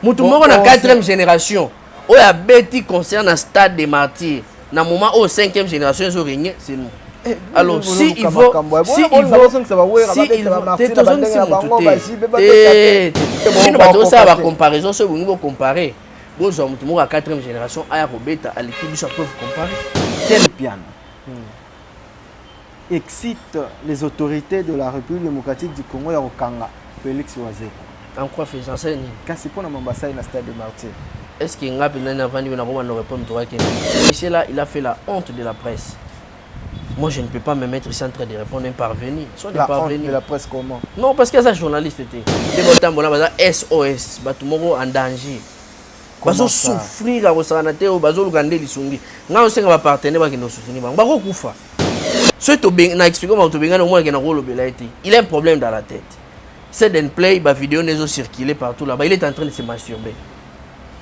Mutu moko na 4e génération oyo abeti concert na stade des martyrs na moment oyo 5e génération ezo régner, c'est nous. Eh, Alors si il faut, si il faut, si il faut te, tozongisi motu te. Bino bato osala bacomparaison, soki bolingi bocompare, bozwa motu moko ya 4e génération aya kobeta aleki biso, après vous comparer. Ken Piano excite les autorités de la République démocratique du Congo ya kokanga Félix Wazekwa. En quoi faisant ça nini? Kasi mpona mambo asali na stade de Martyr. Est-ce que nga mpenza navandi oyo nakobanda répondre tokakende? Monsieur là, il a fait la honte de la presse. Moi, je ne peux pas me mettre ici en train de répondre un parvenu. Soit des La honte parvenus. de la presse, comment? Non, parce que aza journaliste te. Nde botambola baza SOS, bato moko en danger. Comment ça? Bazosouffrir akosakana te, oyo bazoluka nde lisungi. Ngai osenga bapartenaire bakende kosoutenir bango, bakokufa. Soki na explique bango, tobengani, omona akenda kolobela ye te. Il a un problème dans la tête. Sed and Play, bavideo nde ezocirculer partout là-bas, il est en train de se masturber.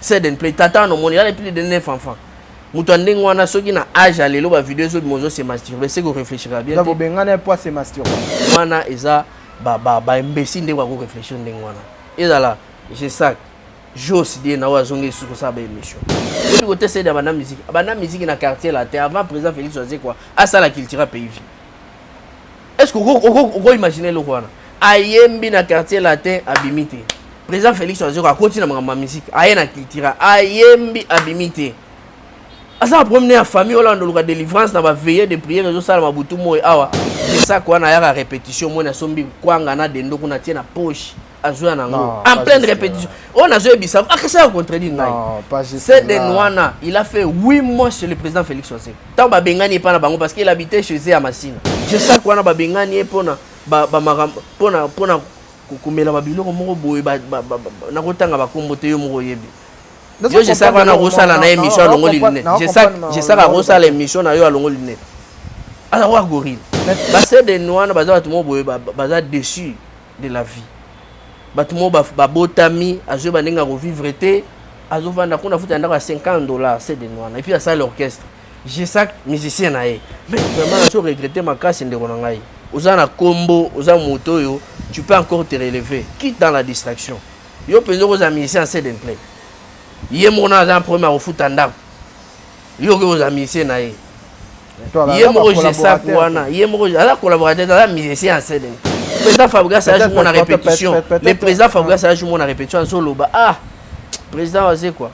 Sed and Play, tata wana omoni, il a plus de 9 enfants. Moto ya ndenge wana, soki na age ya lelo bavideo ezobima, ozo se masturber, c'est koréfléchira bien Donc te. Bobengana po ase masturbe. Wana eza baimbécile ndenge bakoréfléchir ndenge wana. Ezala Gesac, Jos die na oyo azongi lisusu kosala baémission, oyebi kote sede abanda musique, abanda musique na Quartier Latin avant président Félix Wazekwa asala Cultura Pays Vie. Est ce que okoimagine eloko wana? Ayembi na Quartier Latin, abimi te. Président Félix Wazekwa akoti na makambo ya musique, aye na Cultura, ayembi, abimi te. Aza na problème ya famille. Olanda oluka délivrance na baveille de prière ezosalama butu moi awa. Gesac wana ayaka répétition, moi nasombi kwanga na dendo kuna, tie na poche, azwa nango Non, en pas pleine jusque répétition. Oyo nazoyebisa, akasaka contredire ngai. Non, pas jusque Seden là. wana, il a fait 8 mois chez le président Félix Wazekwa. Ntango babengani ye mpa na bango, parce qu'il habitait chez eux ya Masina, Gesac wana babengani ye mpona bamakambo, mpona komela babiloko moko boye, nakotanga bakombo te, yo moko oyebi. Yo Gesac wana akosala na émission, alongoli lunette. Gesac akosala émission na yo, alongoli lunette, aza kwa gorille. Baseden wana baza bato moko boye, baza déçus de la vie. Bato moko babotami, azoyeba ndenge akovivre te, azovanda kuna, futa ndako ya 50 $. Seden wana, et puis asala orchestre. Gesac musicien na ye. Mais vraiment nazo regrette makasi, ndeko na ngai. Oza na kombo, oza moto oyo, tu peux encore te relever. Quitte dans la distraction. Yo mpenza okozala musicien Seden Play? Ye moko na aza na problème ya kofuta ndako, yo okoki kozala musicien na ye? Ye moko Gesac wana, ye moko aza collaborateur, aza musicien ya Seden. Président Fabregas ayaki mona répétition, le président Fabregas ayaki mona répétition, azoloba: "Ah, président Wazekwa,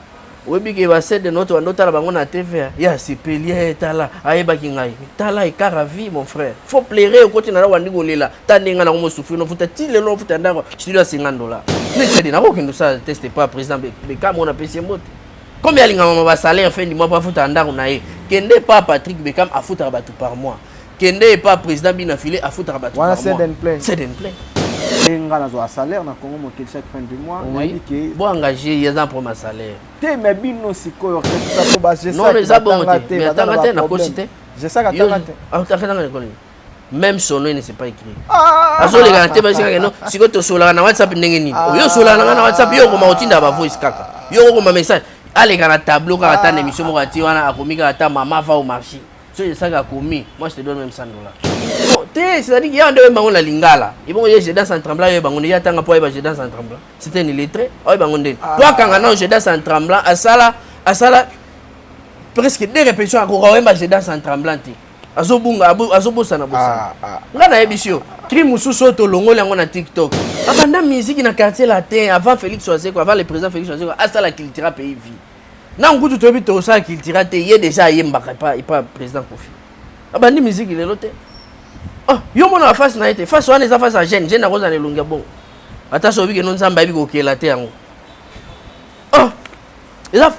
oyebi ke basede noto bando otala bango na TV ye, asepeli ye, tala ayebaki ngai, tala écart à vie. Mon frère, faut pleurer." Okoti na ndako, andi kolela ta ndenge nango, mosouffrir, nofuta ti lelo, nofuta ndako studio ya 50 $. Neti nakokende osala test pa président Bekam oyo napesi ye mbote. Comme alingaka mama basalaire fin du mois po afutaka ndako na ye, kende pa Patrick Bekam, afutaka bato par mois. Kende epa président Bina File, afutaka bato Wana par mois. Sed and Play. Sed and Play. Nga nazwa salaire na Congo Mokili chaque fin du mois. Oui. Nayebi ke bo engage ye, aza problème ya salaire. Te, mais bino sikoyo orchestre po ba Non, non, eza bongo te. Mais atanga te, nakosi te. Gesac atanga te. Atanga na école, même son nom ne sait pas écrire. Ah! Azoleka na te, basikaka no. Sikoyo tosolaka na WhatsApp ndenge nini? Ah. Yo osolaka na nga na WhatsApp, yo okoma kotinda bavoice kaka, yo okokoma message. Aleka na tableau kaka, ata na émission moko ati wana, akomi kaka ata "mama va au marché". Soki esaka akomi: "Moi, je te donne même 100 $." Bon te, c'est-à-dire ya nde oyeba ngo na lingala, ebongo ye "Je danse en tremblant", oyeba ngo nde? Ye atanga mpo oyeba "Je danse en tremblant"? C'est un illettré. Oyeba ngo ndeni po akanga nano "Je danse en tremblant"? Asala presque deux répétitions, akoka oyemba "Je danse en tremblant" te, azobunga, azobosana bosana. Ah, ah. Nga nayebisi yo, cri mosusu oyo tolongoli yango na TikTok. Abanda musique na Quartier Latin avant Félix Wazekwa, avant le président Félix Wazekwa asala Cultura Pays Vie. Na nkutu toyebi tokosala Cultura te, ye déjà ayembaka epa président Kofi. Abandi musique lelo te. Oh, yo mona face na ye te, face wana eza face ya jeune. Jeune akozala na elongi ya bongo? Ata so oyebi keno Nzambe ayebi kokela te yango. Oh, eza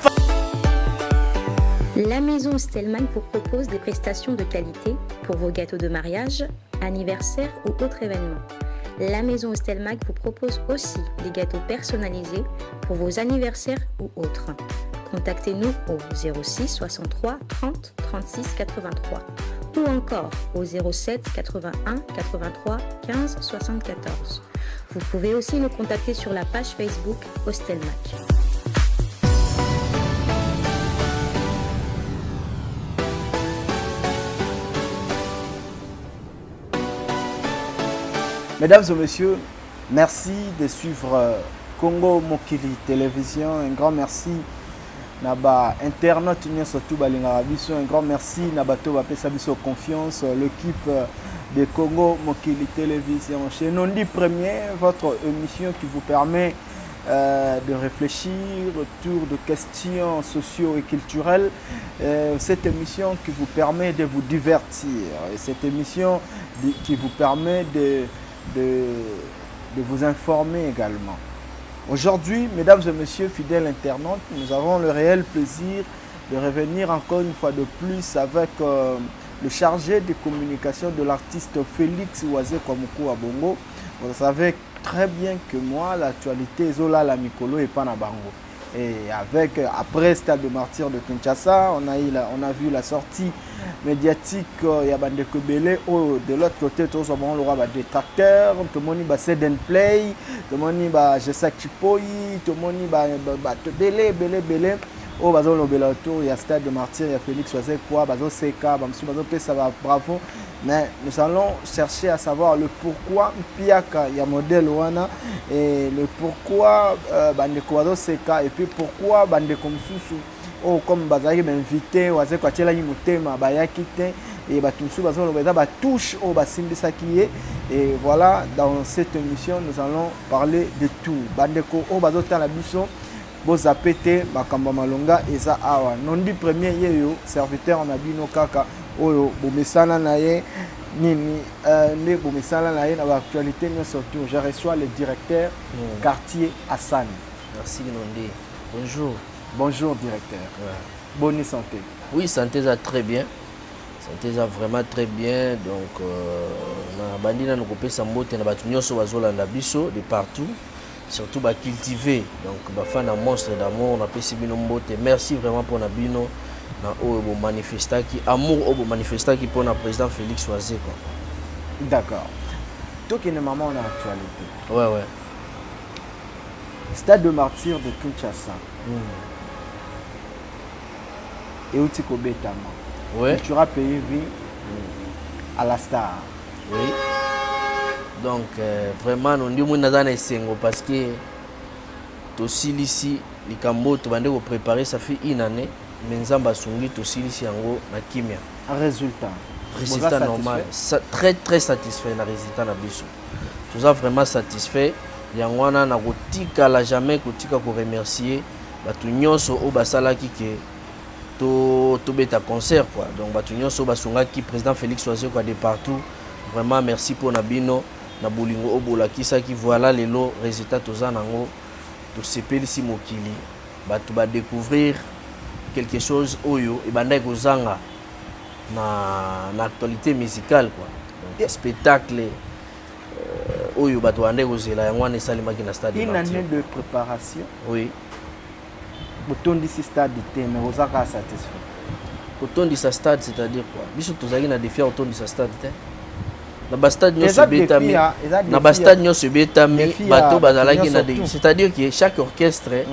La maison Stellman vous propose des prestations de qualité pour vos gâteaux de mariage, anniversaire ou autres événements. La maison Stelmag vous propose aussi des gâteaux personnalisés pour vos anniversaires ou autres. Contactez-nous au 06 63 30 36 83 ou encore au 07 81 83 15 74. Vous pouvez aussi nous contacter sur la page Facebook Ostelmac. Mesdames et messieurs, merci de suivre. Congo Mokili Télévision. Un grand merci na ba internautes nyonso tout balingaka biso. Un grand merci na bato bapesa biso confiance, l'équipe de Congo Mokili Télévision. Chez Nondi Premier, votre émission qui vous permet de réfléchir autour de questions socio et culturelles. Cette émission qui vous permet de vous divertir et cette émission qui vous permet de vous informer également. Aujourd'hui, mesdames et messieurs, fidèles internautes, nous avons le réel plaisir de revenir encore une fois de plus avec le chargé de communication de l'artiste Félix Wazekwa Mukua Bongo. Vous savez très bien que moi, l'actualité ezolala mikolo epa na bango. Et avec, après Stade de Martyr de Kinshasa, on a vu la sortie médiatique, ya bandeko ebele oyo de l'autre côté, tozwa bango lokola badétracteur. Tomoni ba Seden Play, tomoni ba Jesak Chipoi, tomoni bato ebele ebele ebele oyo bazolobela autour ya Stade de Martyr ya Félix Wazekwa, bazoseka, bamosusu bazopesa ba bravo. Mais nous allons chercher à savoir le pourquoi mpiaka ya modèle wana et le pourquoi bandeko bazoseka et puis pourquoi bandeko mosusu oyo comme bazalaki bainvité, Wazekwa atielaki motema, bayaki te. E bato mosusu bazoloba eza batouche oyo basimbisaki ye. Et voilà, dans cette émission, nous allons parler de tout. Bandeko oyo bazotala biso, bozape te, makambo ya malonga eza awa. Nondi Premier ye yo, serviteur na bino kaka oyo bomesana na ye nini, nde bomesana na ye na baactualité nyonso tour. Je reçois le directeur Quartier Hassan. Merci Nondi, bonjour. Bonjour directeur. Bonne santé? Oui, santé eza très bien, santé eza vraiment très bien. Donc na bandi nanu kopesa mbote na bato nyonso bazolanda biso de partout, surtout bacultivé, donc bafan na Monstre d'Amour. Napesi bino mbote, merci vraiment mpona bino na oyo bomanifestaki amour oyo bomanifestaki mpona président Félix Wazekwa. D'accord, tokende mama na actualité. Ouais. Stade de Martyr de Kinshasa euti kobetama. Cultura Pays Vie à la star. Oui, donc vraiment Nondi omoni naza na esengo parce que tosilisi likambo oyo tobandi kopréparer, ça fait une année, mais Nzambe asungi, tosilisi yango na kimia. Résultat? Résultat normal. Sa, très très satisfait na résultat na biso, toza vraiment satisfait. Yango wana na kotikala jamais kotika koremercier bato nyonso oyo basalaki ke tobeta concert quoi. Donc bato nyonso oyo basungaki président Félix Wazekwa de partout, vraiment merci mpona bino na bolingo oyo bolakisaki. Voilà, lelo résultat toza nango, tosepelisi mokili, bato badécouvrir quelque chose oyo ebandaki kozanga na actualité musicale quoi. Donc, spectacle oyo bato bandaki kozela, yango wana esalemaki na stade. Une année de préparation. Oui. Botondisi stade te, mais oza kaka satisfait? Kotondisa stade, c'est-à-dire quoi? Biso tozalaki na défi ya kotondisa stade te. Na bastade nyonso ebetami, na bastade nyonso ebetami, bato bazalaki na, c'est-à-dire que chaque orchestre,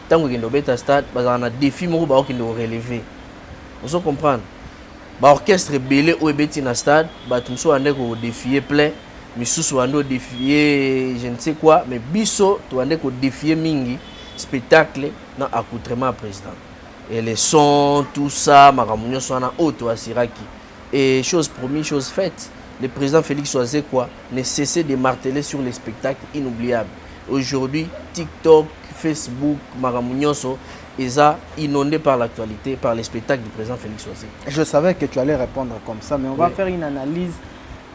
ntango ekende kobeta stade, bazalaka na défi moko baokende korelever. Ozo comprendre? Baorchestre ebele oyo ebeti na stade, bato mosusu bande kodéfier plein, misusu bande kodéfier je ne sais quoi, mais biso tobande kodéfier mingi spectacle na accoutrement ya président et les sons, tout ça, makambo nyonso wana oyo toasiraki. Et chose promise, chose faite, le président Félix Wazekwa ne cessait de marteler sur les spectacles inoubliables. Aujourd'hui, TikTok, Facebook, makambo nyonso eza inondé par l'actualité, par les spectacles du président Félix Wazekwa. Je savais que tu allais répondre comme ça, mais on va faire une analyse.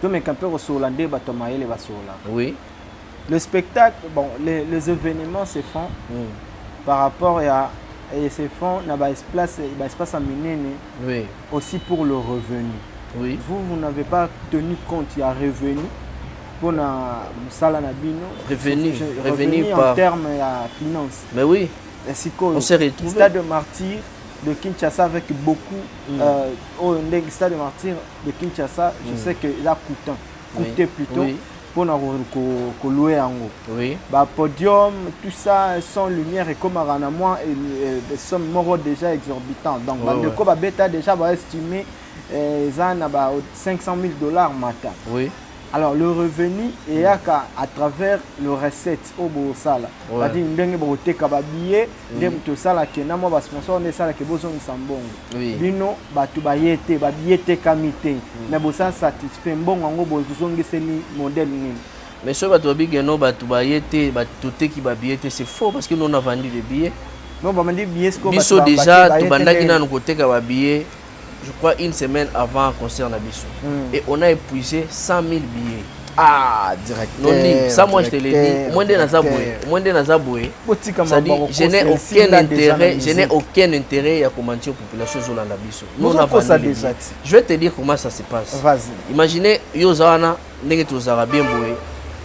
Tomeka mpe kosola nde bato ya mayele basololaka. Le spectacle, bon, les événements se font par rapport à et se font na baespace ya minene aussi pour le revenu. Vous, vous n'avez pas tenu compte ya revenu mpona mosala na bino? Revenu, revenu, revenu en termes ya finance. Mais oui. Sikoyo On s'est retrouvés. Stade de Martyr de Kinshasa avec beaucoup oyo ndenge Stade de Martyr de Kinshasa, je sais que eza coûtant, coûté plutôt mpona kolouer yango, bapodium, tout ça, sans lumière, ekomaka na mwa somme moko déjà exorbitant. Donc bandeko babeta déjà baestime eza na ba 500 000 $ mata. Alors le revenu eyaka à travers le recette oyo bosala, c'est-à-dire ndenge bokoteka babillet, nde moto osalaka na mwa basponsor, nde esalaka bozongisa mbongo. Bino bato baye te, babillet etekami te, mais bosala satisfait, mbongo yango bozongiseli modèle nini? Mais soki bato babiki no, bato baye te, toteki babillet te, c'est faux, parce que nous, on a vendu des billets. Non, bamandi billet. Biso déjà tobandaki nanu koteka babillet, je crois une semaine avant concert na biso, et on a épuisé 100 000 billets. Ah, directeur. Non, ça, moi je te l'ai dit, moi nde naza boye, moi nde naza boye, c'est-à-dire je n'ai aucun intérêt, je n'ai aucun intérêt ya komentir population ezolanda biso. Nous, on a vendu déjà. Je vais te dire comment ça se passe. Vas-y. Imaginez yo oza wana, ndenge tozalaka bien boye,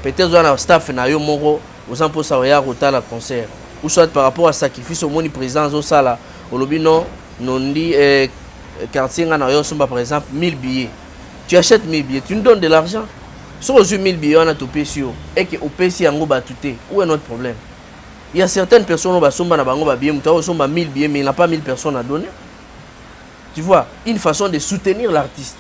peut-être oza na staff na yo moko, oza mposa oya kotala concert, ou soit par rapport à sacrifice omoni président azosala, olobi non, nondi quartier nga na yo osomba par exemple 1000 billets. Tu achètes 1000 billets, tu nous donnes de l'argent. Soki ozwi 1000 billets wana, topesi yo, eke opesi yango bato te, où est notre problème? Il y a certaines personnes oyo basomba na bango babillet. Moto akosomba 1000 billets, mais il n'a pas 1000 personnes à donner. Tu vois, une façon de soutenir l'artiste.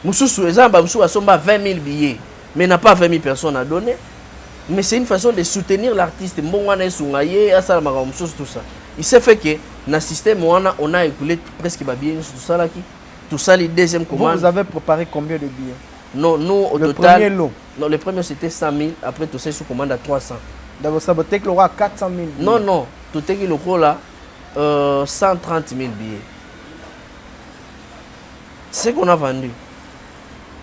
Mosusu eza na bamosusu basomba 20 000 billets, mais n'a pas 20 000 personnes à donner, mais c'est une façon de soutenir l'artiste. Mbongo wana esunga ye asala makambo mosusu, tout ça. Il s'est fait que na système wana, on a écoulé presque babillet nyonso tosalaki. Tosali deuxième commande. Vous, vous avez préparé combien de billets? Non, nous, au Le total, premier lot. Non, le premier, c'était 100 000. Après, tosali sous commande à 300. D'abord ça, boteki lokola 400 000 billets. Non, toteki lokola 130 000 billets, c'est ce qu'on a vendu.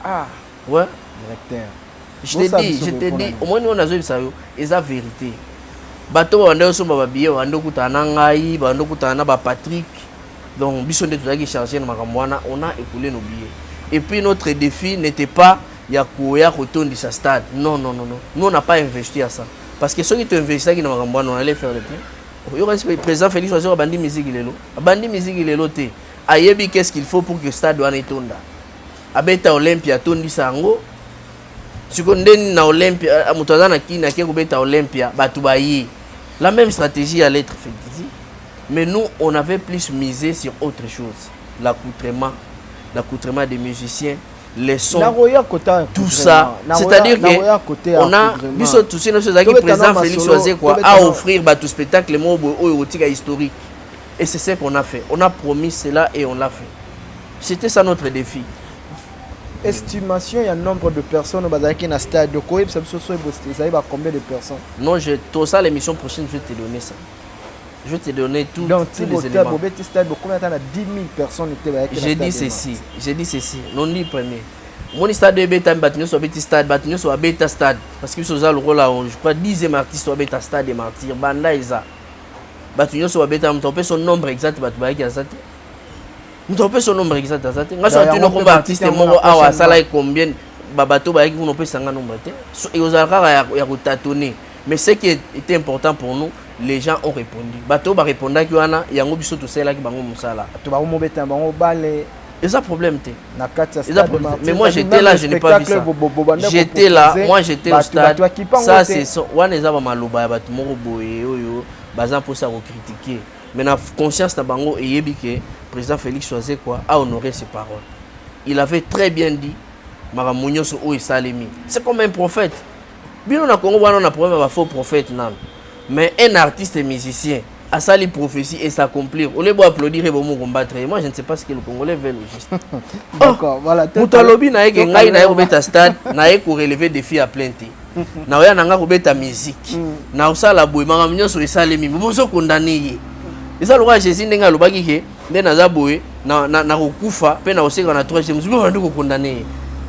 Ah. Ouais. Directeur. Je te dis, je te dis, omoni oyo nazoyebisa yo eza vérité. Bato babanda osomba babillet, babanda okutana na ngai, babanda okutana na baPatrick. Donc biso nde tozalaki chargé na makambo wana. On a écoulé nos billets. Et puis notre défi n'était pas ya koya kotondisa stade. Non, non, non, non, nous, on n'a pas investi à ça, parce que soki toinvestaki na makambo wana, on allait faire le plein. Yoka, président Félix Wazekwa abandi musique lelo, abandi musique lelo te. Ayebi qu'est-ce qu'il faut pour que stade wana etonda. Abeta Olympia, atondisa yango. Sikoyo ndeni na Olympia, moto aza na kini ake kobeta Olympia, bato baye. La même stratégie allait être faite ici, mais nous, on avait plus misé sur autre chose: l'accoutrement, l'accoutrement des musiciens, les sons, tout ça. C'est-à-dire que on a biso tusi na biso ezalaki président Félix Wazekwa à offrir bato spectacle moko boye oyo otika historique, et c'est ce qu'on a fait. On a promis cela et on l'a fait. C'était ça notre défi. Estimation ya nombre de personnes bazalaki na stade, koyebisa biso so ezali ba combien de personnes? Non, je tosala l'émission prochaine, je vais te donner ça, je vais te donner tout, Donc, tous les éléments. Bobeti stade, bokomi ata na 10 000 personnes te bayaki? J'ai dit ceci, j'ai dit ceci, nondi premier omoni stade ebetami, bato nyonso babeti stade, bato nyonso babeta stade, parce que biso oza lokola, je crois, 10e artiste babeta stade de Martyr. Banda eza, bato nyonso babeta. Moto apesa nombre exact bato bayaki aza te. Moto apesa nombre exact aza te. Nga so atuni okomba artiste moko awa asalaki combien, babato bayaki kuna, opesanga nombre te. Ekozala kaka ya kotâtonner. Mais ce qui était important pour nous, les gens ont répondu. Bato barépondaki wana, yango biso tosalelaki bango mosala. Bato bakomobeta bango bale. Eza problème te. Na kati ya stade. Mais moi, j'étais là, je n'ai pas vu ça. J'étais là, moi, j'étais au stade. Ça, c'est wana eza bamaloba ya bato moko boye oyo baza mposa kocritiquer, mais na conscience na bango eyebi ke président Félix Wazekwa a honoré ses paroles. Il avait très bien dit makambo nyonso oyo esalemi. C'est comme un prophète. Bino na Congo wana na problème ya bafaux prophète nano, mais un artiste musicien asali prophétie et s'accomplir, au lieu applaudir et bomo combattre, moi je ne sais pas ce que le Congolais veut au juste. D'accord, voilà. Moto alobi na ye ke ngai naye kobeta stade, naye korelever défi ya plein te, naoya na nga kobeta musique, naosala boye, makambo nyonso esalemi, bozokondane ye. Eza lokola Jésus ndenge alobaki ke nde naza boye, nakokufa mpe nakoseka na troisième jour, bobandi kokondane ye.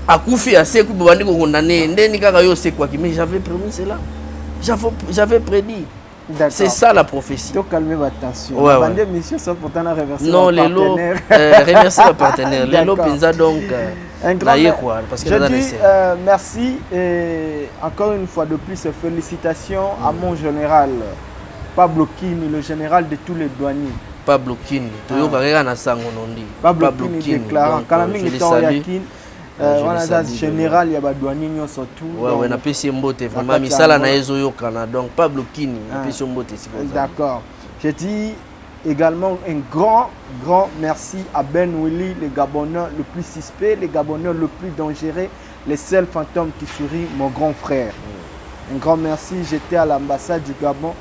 Akufi, asekwi, bobandi kokondane ye. Ndeni kaka yo osekwaki? Mais j'avais promis cela, j'avais prédit. C'est ça la prophétie. To calmer ma tension. Ouais. Mission sans pourtant remercier. Non, lelo, remercier le partenaire. Lelo Pinza donc un grand quoi, parce que je dis merci et encore une fois de plus félicitations à mon général Pablo Kini, le général de tous les douaniers. Pablo Kini, toyoka kaka na sango nondi. Pablo Kini déclarant kala mingi temps ya Kini wana aza général ya badouanier nyonso tout. Ouais, napesi ye mbote vraiment, misala na ye ezoyokana. Donc Pablo Kini, napesi yo mbote sikoyo. D'accord. Je dis également un grand, grand merci à Ben Willy, le Gabonais le plus suspect, le Gabonais le plus dangereux. Le seul fantôme qui sourit, mon grand frère. Un grand merci, j'étais à l'ambassade du Gabon.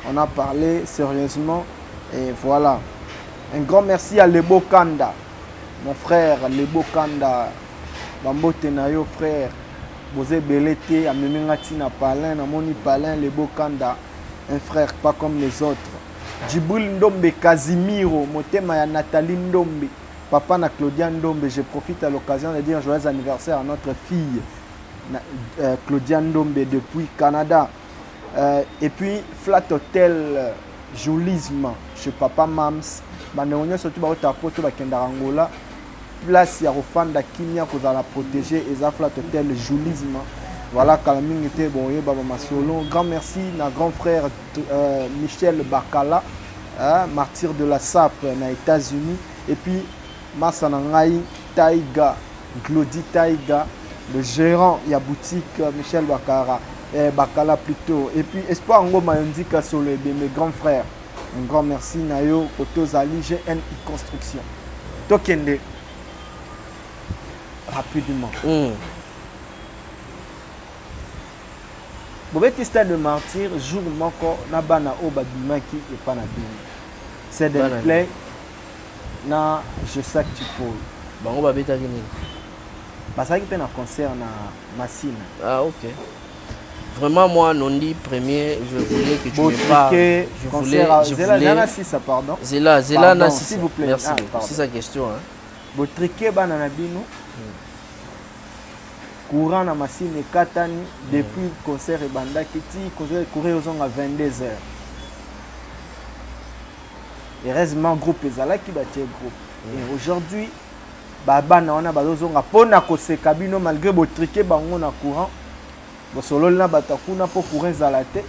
On a parlé sérieusement et voilà. Un grand merci à Lebo Kanda, mon frère Lebo Kanda. Bambote na yo frère. Boza ebele te, amemi nga ti na palin, namoni palin Lebo Kanda, un frère pas comme les autres. Djibril Ndombe Casimiro, motema ya Nathalie Ndombe, papa na Claudia Ndombe, je profite à l'occasion de dire joyeux anniversaire à notre fille Claudia Ndombe depuis Canada. Et puis Flat Hotel Joulisme chez Papa Mams, bandeko nyonso tu baota poto bakendaka Angola, place ya kofanda kimia kozala protégé eza Flat Hotel Joulisme. Voilà, kala mingi te bon yeba ba masolo. Grand merci na grand frère Michel Bakala, hein, martyr de la SAP na États-Unis, et puis masa na ngai Taiga, Glody Taiga, le gérant ya boutique Michel Bakara, Bakala plutôt. Et puis Espoir Ngoma Yondika Solo et mes grands frères. Un grand merci na yo Kotozali GNI Construction. Tokende rapidement. Bobeti stade de martyr jour moko na bana oyo babimaki epa na bino. C'est des play na Jesac Tipol. Bango babetaki nini? Bazalaki mpe na concert na Masina. Ah ok. Vraiment moi Nondi premier, je voulais que tu me parles. Je voulais, je voulais. Zela Sisa, pardon. Zela, Zela na Sisa. S'il vous plaît. Merci. Ah, c'est sa question hein. Botrike bana na bino. Courant na Masina ekatani depuis concert ebandaki ti concert courant ozonga 22h. Heureusement groupe ezalaki batie groupe. Et aujourd'hui babana wana bazozonga pona koseka bino malgré botrike bango na courant. Bosololi na bato kuna po courant ezala te.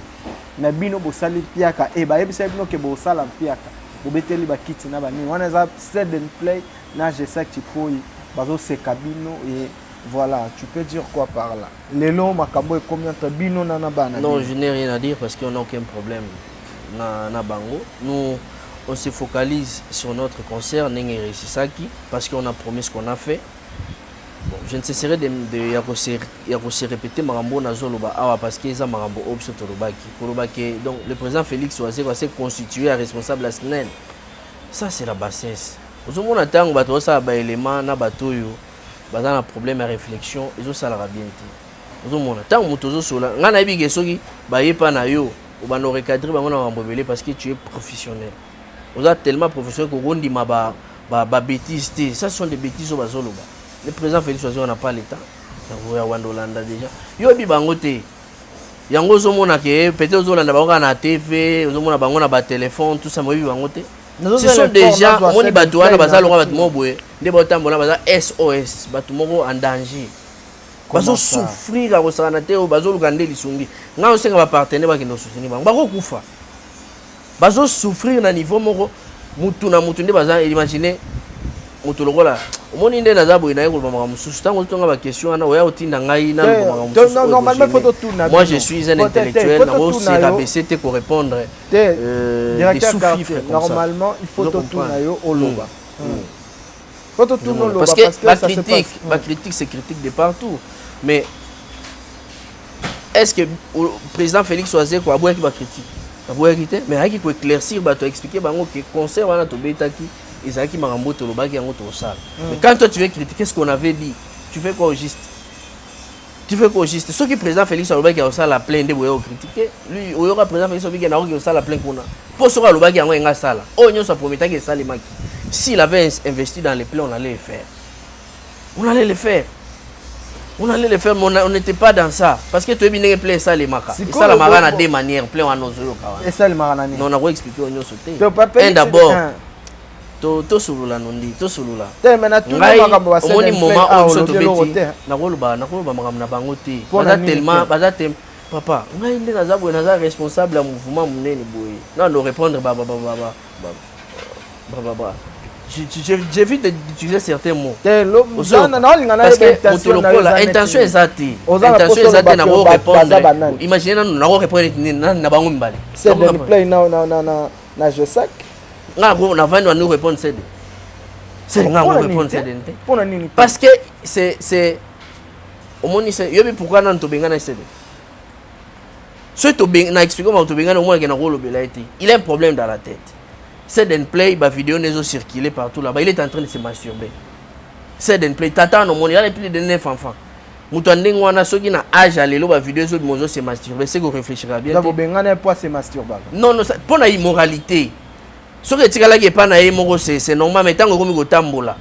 Na bino bosali mpiaka e bayebisa bino ke bosala mpiaka. Bobeteli bakiti na banini. Wana eza set and play na Jesac Chipoyi bazoseka bino et voilà, tu peux dire quoi par là? Lelo makambo ekomi entre bino na na bana. Non, je n'ai rien à dire parce qu'on n'a aucun problème na na bango. Nous on se focalise sur notre concert Ndenge Réussisaki parce qu'on a promis ce qu'on a fait. Bon, je ne cesserai de de ya ko se répéter makambo na zoloba awa parce que eza makambo oyo biso tolobaki. Kolobaki donc le président Félix Wazekwa s'est constitué à responsable à SNEL. Ça c'est la bassesse. Ozomona tango bato basala ba élément na bato oyo baza na problème ya réflexion ezosalaka bien te. Ozomona tango moto ozosola ngai nayebi ke soki bayepa na yo obanda recadrer bango na makambo ebele parce que tu es professionnel. Oza tellement professionnel kokondima ba ba bêtises te. Ça sont des bêtises oyo bazoloba. Le président Félix Wazekwa n'a pas le temps. Ya wanda olanda déjà. Yo oyebi bango te. Yango ozomona ke peut-être ozolanda bango kaka na TV, ozomona bango na ba téléphone, tout ça, mais oyebi bango te. Ce sont déjà omoni bato wana baza lokola bato moko boye nde baotambola baza SOS, bato moko en danger. Bazosouffrir ya kosakana te, oyo bazoluka nde lisungi. Ngai osenga ba partenaire bakende kosoutenir bango, bakokufa. Bazosouffrir na niveau moko mutu na mutu nde baza imagine mutu lokola omoni nde naza boye naye koloba makambo mosusu ntango ozotonga ba question wana oya otinda ngai naloba makambo mosusu. Moi je suis un intellectuel, nango se rabaisser te ko répondre des sous-fifres comme ça. Normalement il faut totuna yo oloba. Faut totuna oloba parce que ba critique, ba critique c'est critique de partout. Mais est-ce que président Félix Wazekwa aboyaki ba critique? Aboyaki te, mais ayaki ko éclaircir bato, expliquer bango que concert wana tobetaki ezalaki makambo tolobaki yango tosala. Mais quand toi tu veux critiquer ce qu'on avait dit, tu fais quoi au juste? Tu fais quoi au juste? Soki président Félix alobaki osala plein nde boya critiquer, lui oyoka président Félix alobaki na osala plein kuna. Po soki alobaki yango enga sala. Oyo nyonso aprometaki esalemaki. S'il avait investi dans les plans, on allait le faire. On allait le faire. On allait le faire, mais on n'était pas dans ça. Parce que tu es bien plein ça les makas. Et ça la maka na deux manières, plein wana ozoyoka wana. Et ça le maka na nini? Non, on a expliqué oyo nyonso te. Un d'abord. To to sulula nondi, to sulula. Te mais na tuna makambo ba omoni moment oyo biso tobeti, nakoloba nakoloba makambo na bango te. Baza tellement baza te papa, ngai nde naza boye, naza responsable ya mouvement monene boye. Non, no répondre ba ba ba ba ba ba ba ba. J'évite d'utiliser certains mots. Parce que moto lokola intention eza te. Intention eza te nako répondre. Imaginez nanu nako répondre na bango mibale. C'est le play na na na na na Jesac. Nga ko na vandi nous répondre c'est c'est nga ko répondre c'est te. Parce que c'est Omoni se yobi pourquoi nanu tobengana sede. Soki na expliquer makambo tobengani, omonake na kolobela ye te. Il a un problème dans la tête. Seden Play, ba vidéo nezo circuler partout là-bas, il est en train de se masturber. Seden Play, tata wana omoni, il a plus de 9 enfants. Moto ya ndenge wana, soki na age ya lelo bavideo ezobima, ozo se masturber, c'est koréfléchira bien. Bobengana po ase masturbaka? Non, mpo na immoralité. Soki etikalaki epai na ye moko, c'est normal, mais ntango ekomi kotambola,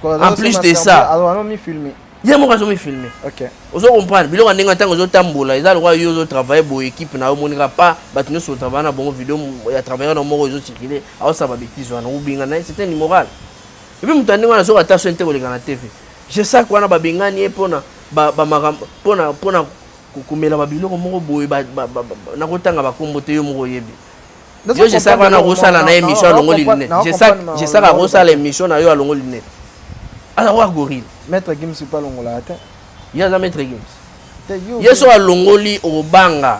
en plus de ça ye moko azomifilme. Ozo comprendre? Biloko ya ndenge ntango ozotambola, eza lokola yo ozotravaille boye, équipe na yo, omonika pa bato nyonso otravaille na bongo, video ya travailleur na moko ezocircule, aosala babêtises wana, obinga na ye, c'est un immoral. Et puis moto ya ndenge wana, soki ata so nte koleka na TV, Jesak wana babengani ye mpona mpona komela babiloko moko boye. Nakotanga bakombo te, yo moko oyebi. Yo Jesak wana akosala na émission, alongoli lunette. Jesak akosala émission na yo, alongoli lunette, aza kwa gorille. Maître Gims mpe alongolaka te. Ye aza Maître Gims. Ye so alongoli, okobanga.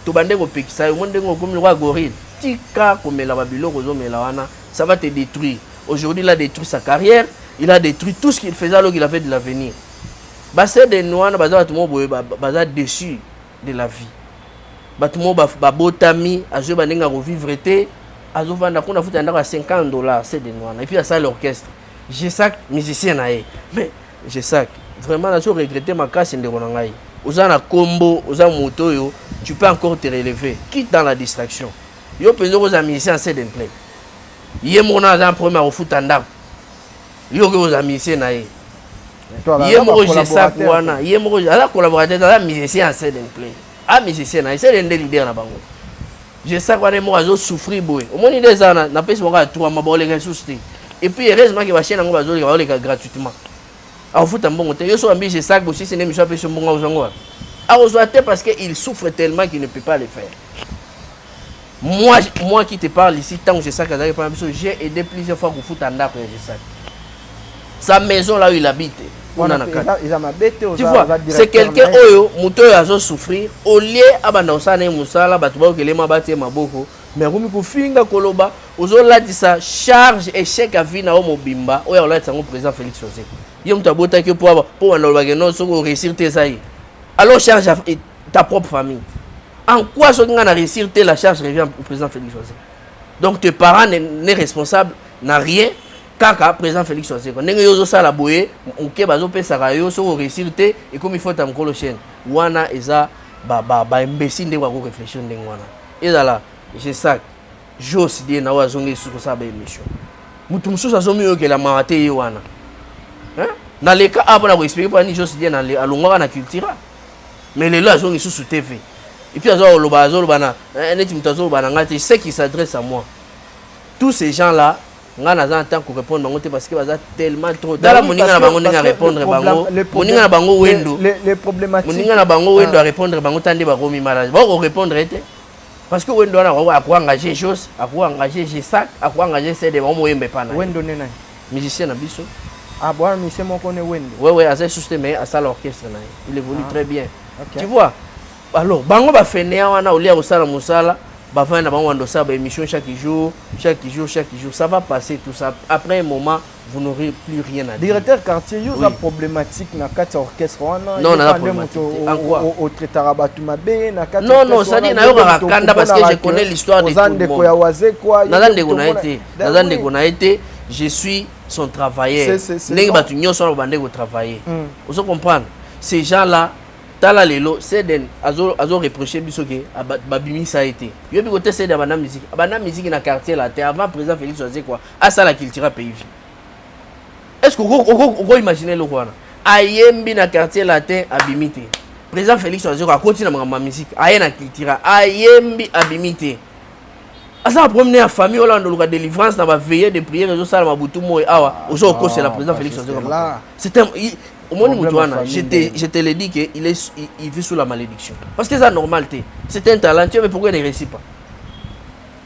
Tobande kopekisa yo mo ndenge okomi lokola gorille. Tika komela babiloko ozomela wana, ça va te détruire. Aujourd'hui, il a détruit sa carrière, il a détruit tout ce qu'il faisait alors qu'il avait de l'avenir. Basede wana baza bato moko boye, baza déçus de la vie. Bato moko babotami, azoyeba ndenge akovivre te, azovanda kuna, futa ndako ya 50 $. Sede wana, et puis asala orchestre. Jesak, musicien na ye. Mais Jesak, vraiment nazo regrette makasi, ndeko na ngai. Oza na kombo, oza moto oyo tu peux encore te relever. Quitte dans la distraction. Yo mpenza okozala musicien ya Seden Play? Ye moko na aza na problème ya kofuta ndako, yo okoki kozala musicien na ye? Ye moko Jesak wana, ye moko aza collaborateur, aza musicien ya Seden Play, a musicien na ye. Seden nde leader na bango. Jesak wana, ye moko azosouffrir boye. Omoni nde eza napesi moko ya 3 mois, baoleka lisusu te. Et puis heureusement ke bachaîne yango bazoleka, baoleka gratuitement, akofuta mbongo te. Yo so bambi Jesak bosisi nde miso, apesi mbongo, akozwango wapi? Akozwa te, parce que il souffre tellement qu'il ne peut pas le faire. Moi, moi qui te parle ici, tant que Jesak azalaki mpona biso, j'ai aidé plusieurs fois kofuta ndako ya Jesak, sa maison là où il habite kuna na kati. Tu vois, c'est quelqu'un oyo, moto oyo azosouffrir. Au lieu abanda kosala na ye mosala, bato baokelema, batie maboko, mais akomi kofinga, koloba. Ozolatisa charge échec ya vie na yo mobimba oyo akolatisa yango président Félix Wazekwa. Ye moto abotaki mpo banda olobake non, soki oréussir te, eza ye. Alors charge ta propre famille en quoi? Soki ngai na réussir te, la charge revient au président Félix Wazekwa. Donc tes parents n'est responsable na rien, kaka président Félix Wazekwa. Ndenge yo ozosala boye, moke bazopesaka yo, soki oréussir te, ekomi faute ya mokolo chaîne wana. Eza baimbécile ndenge bakoréfléchir ndenge wana. Ezala Jesak, Jos Die na oyo azongi lisusu kosala baémission, motu mosusu azomiyokela mawa te. Ye wana naleka a mpona koexpliquer mpo ani Jos Die alongwaka na Cultura, mais lelo azongi lisusu TV. Et puis azoloba, azoloba na neti moto azoloba na ngai te, ce qui s'adresse à moi. Tous ces gens là, ngai naza na temps korépondre bango te, parce que baza tellement trop. Tala moninga na bango ndenge arépondre bango, moninga na bango Wendo, moninga na bango Wendo arépondre bango ta nde bakomi malade, bakorépondre te, parce que Wendo wana akoengage Jos, akoengage Jesak, akoengage Sede, bango moyemba epa na. Wendo nde nani? Musicien na biso. Ah, bwana musicien moko ne Wendo? Ouais, aza lisusu te, mais asala orchestre na ye, il évolue très bien. Tu vois? Alors bango bafainéants wana, olia kosala mosala, bavandi na bango, bando osala baémission chaque jour, chaque jour, chaque jour. Ça va passer, tout ça. Après un moment, vous n'aurez plus rien à dire. Directeur quartier, yo oza problématique na kati ya orchestre wana. Non, naza problématique. En quoi? Otraitaka bato mabe na kati. Non, c'est-à-dire nayokaka kanda parce que je connais l'histoire de tout le monde. Ndeko ya Wazekwa. Naza ndeko na ye te, naza ndeko na ye te. Je suis son travailleur, ndenge bato nyonso wana babande kotravailler. Ozo comprendre? Ces gens là, tala lelo Seden azo reproche biso ke babimisa ye te. Yobi kote Seden abanda musique, abanda musique na Quartier Latin avant président Félix Wazekwa asala Cultura Pays Vie. Est ce que okoimagine eloko wana? Ayembi na Quartier Latin, abimi te. Président Félix Wazekwa akoti na makambo ya musique, aye na Cultura, ayembi, abimi te. Aza na problème ya famille. Olanda oluka délivrance na baveille de prière ezosalama butu moi awa, ozo okosela président Félix Wazekwa. C'est un, omoni moto wana, je te le dis que il vit sous la malédiction, parce que c'est normal te. C'est un talentueux, mais pourquoi il ne réussit pas?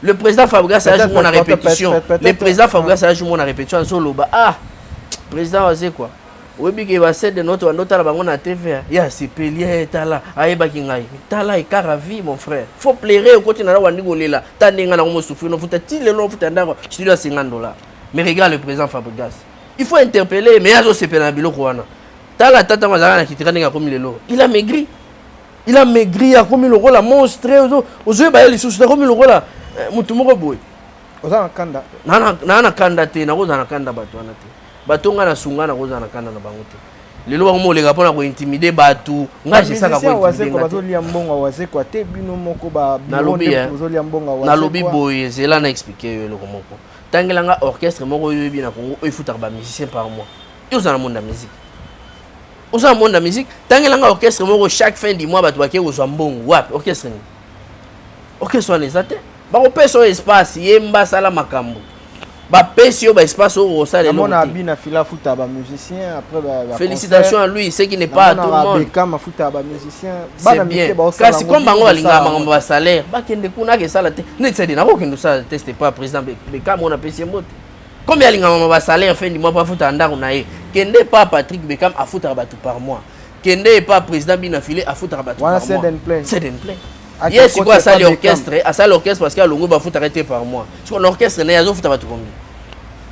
Le président Fabregas a joué na répétition, le président Fabregas a joué na répétition, azoloba: «Ah, président Wazekwa, oyebi ke basede noto bando otala bango na TV ye, asepeli ye, tala ayebaki ngai, tala écart vie. Mon frère, faut pleurer. Okoti na wandi kolela ta ndenge ngai nango mosouffrir, nofuta ti lelo, nofuta ndako studio ya 50 $. Mais regarde le président Fabregas, il faut interpeller, mais azosepela na biloko wana. Tala ata ntango azalaka na Cultura, ndenge akomi lelo, il a maigri, il a maigri, akomi lokola monstre. Ozoyeba ye lisusu, akomi lokola motu moko boye. Oza na kanda? Naa na kanda te, nakozala na kanda bato wana te. Bato ngai nasunga, nakozala na kanda na bango te. Lelo bango moleka mpona kointimider bato, ngai jesaka. Bazolia mbongo Wazekwa te, bino moko. Bozolia mbongo. Nalobi boye, ezela na expliquer yo eloko moko. Tangelanga orchestre moko oyo oyebi na Congo oyo efutaka bamusicien par mois. Yo oza na monde ya musique, oza na monde ya musique. Tangelanga orchestre moko, chaque fin du mois bato bakei kozwa mbongo. Wapi orchestre nini? Orchestre wana eza te. Bakopesa oyo espace, yemba, asala makambo, bapesi yo baespace oyo kosala. Eloko bina fila futa bamusicien après. Félicitations à lui, ce qui n'est pas à tout le monde. Bekam afuta bamusicien. C'est bien, kasi comme bango balingaka makambo basalaire, bakende kuna akesala te. Neti sadi nakokende osala test pa président Bekam oyo napesi ye mbote. Comme alingaka makambo basalaire, fin du mois po afutaka ndako na ye, kende pa Patrick Bekam, afutaka bato par mois. Kende epa président Bina File, afutaka bato par mois. C'est plein. Ye sikoyo asali orchestre, asali orchestre parce que alongwe, bafutaka te par mois. Sikoyo na orchestre na ye azofuta bato combien?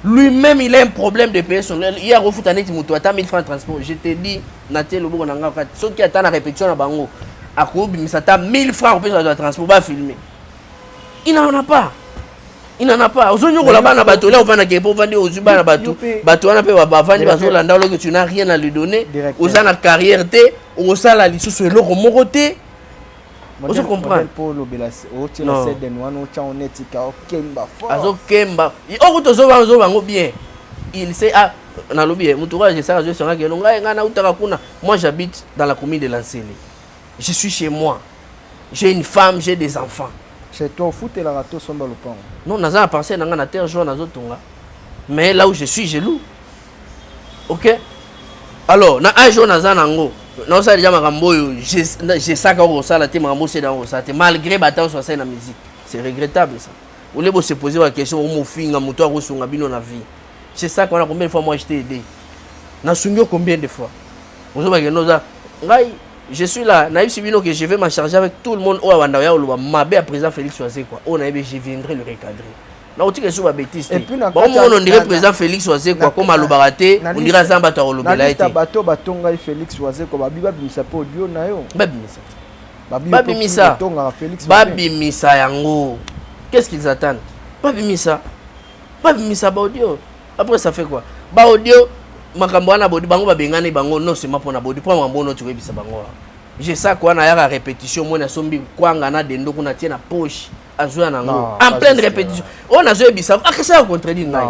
Lui-même, il a un problème de payer son, ye akofuta neti moto ata 1000 francs transport. Je te dis, natie loboko na nga kati, soki ata na répétition na bango akobimisa ata 1000 francs kopesa bato ya transport bafilme, il n'en a pas, il n'en a pas. Ozonyokola bana bato olia, ovandaki mpo ovandi, ozwi bana bato, bato wana mpe bavandi, bazolanda oloki. Tu n'as rien à lui donner. Oza na carrière te, okosala lisusu eloko moko te. Ozo comprendre? Azokemba oku tozoba bango bien. Il sait. Ah, nalobi ye motu oyo ajesaka azoesangaki elo. Ngai ngai nautaka kuna. Moi, j'habite dans la commune de Lansele, je suis chez moi, j'ai une femme, j'ai des enfants. Chez toi ofutelaka to somba lopango? Non, naza na parcelle na ngai na terre jaune, nazotonga, mais là où je suis, je loue. Ok, alors na age oyo naza nango, naosala deja makambo oyo jesaka okosala te, makambo oseda okosala te, malgré batanso asali na musique. C'est regrettable, ça. Ole bose poser ba question, omofinga moto akosunga bino na vie. C'est ça qu'on a. Combien de fois moi je t'ai aidé? Nasungi yo combien de fois? Ozobakende oza ngai, je suis là, nayebisi bino que je vais m'en charger avec tout le monde. Oyo abanda oya oloba mabe ya président Félix Wazekwa oyo, nayebi, je viendrai le recadrer. Nakotika esu babêtises te. Baomona, on dirait président Félix Wazekwa comme alobaka te, on dirait aza bato akolobela ye te. Bato batongai Félix Wazekwa, babi babimisa mpe audio na yo. Babimisa, babimisa, babimisa yango. Qu'est-ce qu'ils attendent? Babimisa, babimisa baaudio. Après, ça fait quoi, baaudio? Makambo wana bodi bango babengani bango non seulement mpona bodi, mpo makambo ono tokoyebisa bango wana. Jesak wana ayaka répétition, moni asombi kwanga na dendo kuna, tie na poche, azwa nango en pleine répétition. Oyo nazoyebisa, akesaka contredire ngai.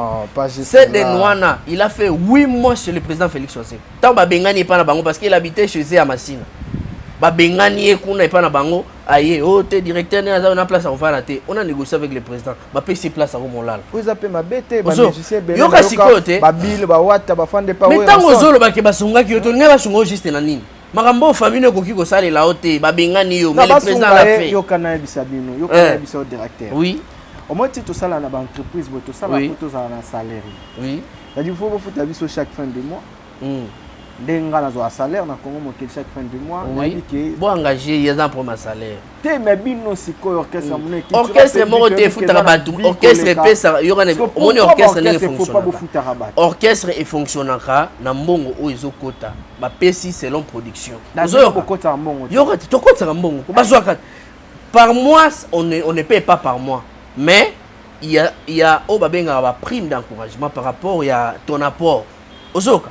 Ceden wana, il a fait 8 mois chez le président Félix Wazekwa. Ntango babengani epa na bango, parce qu'il habitait chez eux ya Masina, babengani ye kuna epa na bango, aye o te, directeur nde aza na place akovanda te. On a négocié avec le président, bapesi place ako molala. Eza mpe mabe te. Yoka sikoyo te. Babile bawata bafande pa. Mais ntango ozolobaki basungaki yo, tolingai basunga yo juste na nini? Makambo oyo famille ekoki kosalela yo te, babengani yo, mais le président l'a fait. Yoka, nayebisa bino, yoka, nayebisa yo, directeur. Oui. Omoi ti tosala na baentreprise boye, tosala po tozala na salaire. C'est-à-dire faut bofuta biso chaque fin de mois. Nde nga nazwa salaire na Congo Mokili chaque fin du mois. Nayebi ke bo engagé ye aza problème ya salaire. Te, mais bino sikoyo orchestre monene. Orchestre moko te efutaka bato. Orchestre epesaka, yokana, omoni orchestre ndenge fonctionnaka? Orchestre efonctionnaka na mbongo oyo ezokota, bapesi selon production. Yoka te, tokotisaka mbongo, bazwaka par mois. On ne paye pas par mois, mais il y a oyo babengaka baprime d'encouragement par rapport ya ton apport. Ozoyoka,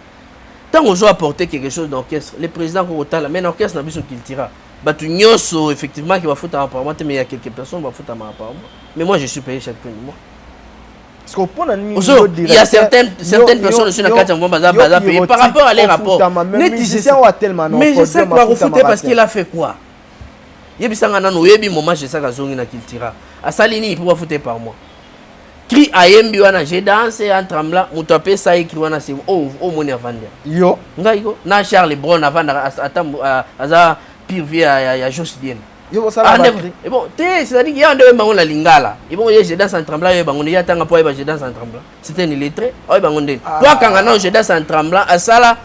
ntango ozo apporter quelque chose dans orchestre, le président kokotala. Mais na orchestre na biso Cultura, bato nyonso effectivement ke bafutaka par mois te, mais il y a quelques personnes bafutamaka par mois. Mais moi, je suis payé chaque fin du mois. Il y a certaines personnes aussi na kati ya mouvement baza payé par rapport à les rapports. Mais je sais que bakofute parce qu'il a fait quoi? Yebisanga nano, oyebi moment Jesaka azongi na Cultura, asali nini mpo bafute par mois? Cri ayembi wana, "Je danse en tremblant", moto apesa ye cri wana, se omoni avandi. Yo? Ngai ko na Charles Bron avandaka, ata aza pire vie ya Jos Dien. Bon te, c'est-à-dire ya nde oyemba ngo na lingala ebongo ye "Je danse en tremblant", oyeba ngo nde ye atanga mpo ayeba "Je danse en tremblant"? C'est un illettré. Oyeba ngo ndeni po akanga nano "Je danse en tremblant"? Asala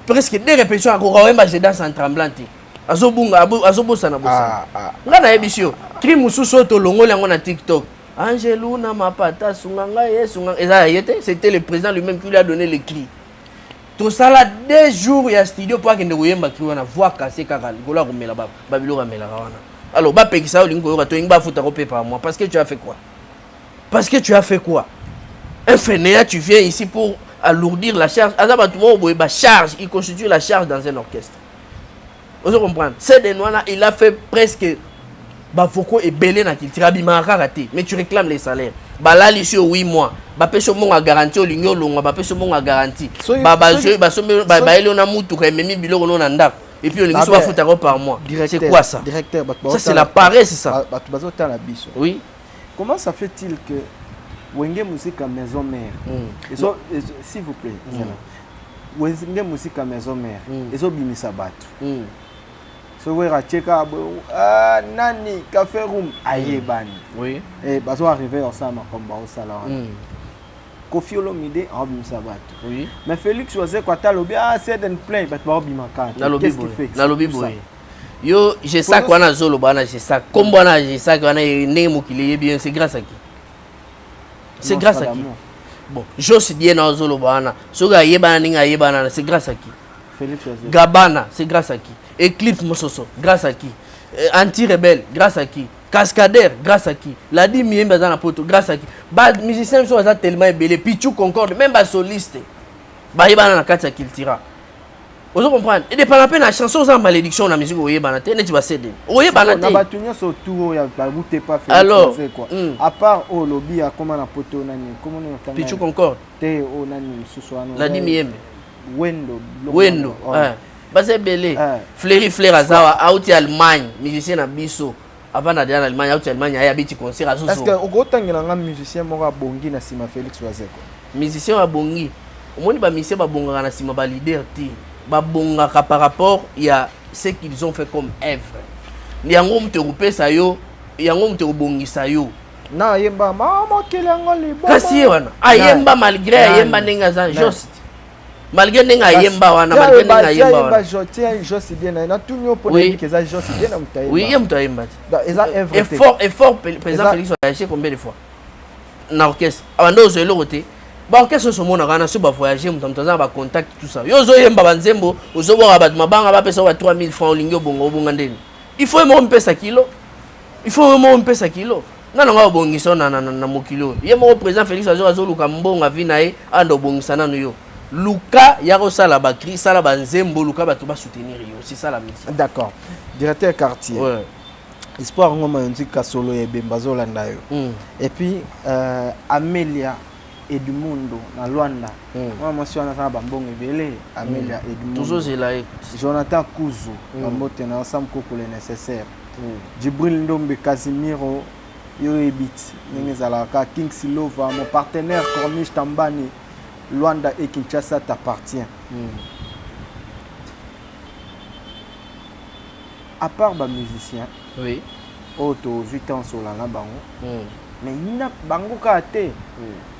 presque deux répétitions, akoka oyemba "Je danse en tremblant" te, azobunga, azobosana bosana. Ngai nayebisi yo, cri mosusu oyo tolongoli yango na TikTok, "Angeluna mapata sunga ngai ye sunga", eza ya ye te. C'était le président lui-même qui lui a donné le cri. Tosala 2 jours ya studio mpo akende koyemba cri wana, voix cassé kaka likolo ya komela babiloko amelaka wana. Alors bapekisa yo, olingi koyoka, tolingi bafutaka mpe par mois. Parce que tu as fait quoi? Parce que tu as fait quoi? Un fainéant, tu viens ici pour alourdir la charge. Aza bato moko boye, bacharge, il constitue la charge dans un orchestre. Ozo comprendre? Ceden wana, il a fait presque bavocaux ebele na culture, abimaka kaka te, mais tu réclames les salaires. Balalisi yo 8 mois, bapesi yo mbongo ya garantie, olingi olongwa, bapesi yo mbongo ya garantie, bayeli yo na mutuka, ememi biloko no na ndako, et puis olingi so bafutaka par mois. C'est quoi ça? Directeur, ça c'est la paresse, ça. Bato bazotala biso. Oui. Comment ça fait-il que Wenge Musica Maison Mère, s'il vous plaît, Wenge Musica Maison Mère ezobimisa bato, soki oyeka tieka ah, nani Café Room ayebani, bazo arrive kosala makambo baosala wana, Koffi Olomide aobimisa bato, mais Félix Wazekwa ata alobi ah Ceden plein, bato baobima kaka? Nalobi boye, yo Gesac wana azoloba wana, Gesac kombo wana, Gesac wana ndenge mokili eyebi, c'est grâce à qui? C'est grâce à qui? Bon, Jos Diena azoloba wana, soki ayebana ndenge ayebana, c'est grâce à qui? Gabana, c'est grâce à qui? Eclipse Mososo, grâce à qui? Anti-rebelle, grâce à qui? Cascadeur, grâce à qui? Ladi Miyembe aza na poto, grâce à qui? Bamusicien biso baza tellement ebele, Pichu Concorde, même basoliste bayebana na kati ya Cultura. Ozo comprendre? Edépenda mpe na chanson. Oza na malédiction na musique, oyebana te neti bacd, oyebana te. Bato nyonso tour oyo babute pa. Alors, quoi, à part oyo olobi akoma na poto, nani? Pichu Concorde. Te, oyo nani mosusu wana? Ladi Miyembe. Wendo. Wendo, baza ebele. Fleuri Flair aza auti Allemagne, musicien na biso avanda deja na Allemagne, auti Allemagne, aye abeti concert. Est ce que okotangela nga musicien moko abongi na nsima Félix Wazekwa? Musicien abongi, omoni, bamusicien babongaka na nsima baleader te, babongaka par rapport ya ce qu'ils ont fait comme œuvre. Yango moto ekopesa yo, yango moto ekobongisa yo. Na ayemba mama mokili yango liboma. Kasi ye wana ayemba, malgré ayemba ndenge aza juste, malgré ndenge ayemba wana, malgré ndenge ayemba wana. Jos bien natuni yo mpona yebi eza Jos bien na moto ayemba. Oui, ye moto ayemba te. Eza œuvre. Effort, effort. Président Félix voyage combien de fois na orchestre? Abanda ozwa eloko te. Baorchestre nyonso omonaka wana, so bavoyage, moto aza na bacontact, tout ça. Yo ozoyemba banzembo, ozobwaka bato mabanga, bapesa ba 3000 francs, olingi obonga, obonga ndeni? Il faut ye moko mipesa kilo, il faut ye moko mipesa kilo. Nga na nga obongisa na mokili oyo, ye moko président Félix azoluka mbongo avi na ye, anda obongisa nanu. Yo luka ya kosala bacri, sala banzembo, luka bato basoutenir yo, c'est ça la mission. D'accord, directeur quartier, ouais. Espoir Ngoma Yonzika solo ya ebemba azolanda yo. Et puis Amelia Edmundo na Lwanda, mwana mwasi wana aza na bambongo ebele, Amelia Edmundo. Tozozela ye. Jonathan Kuzu, bambote na Sam Koko le nécessaire, Djibril Ndombe Casimiro, yo oyebi ti ndenge ezalaka, King Silova, mon partenaire Corniche Tambani, Luanda et Kinshasa t'appartient. À part bamusicien oyo tozwi temps sola na bango, mais na bango kaka te,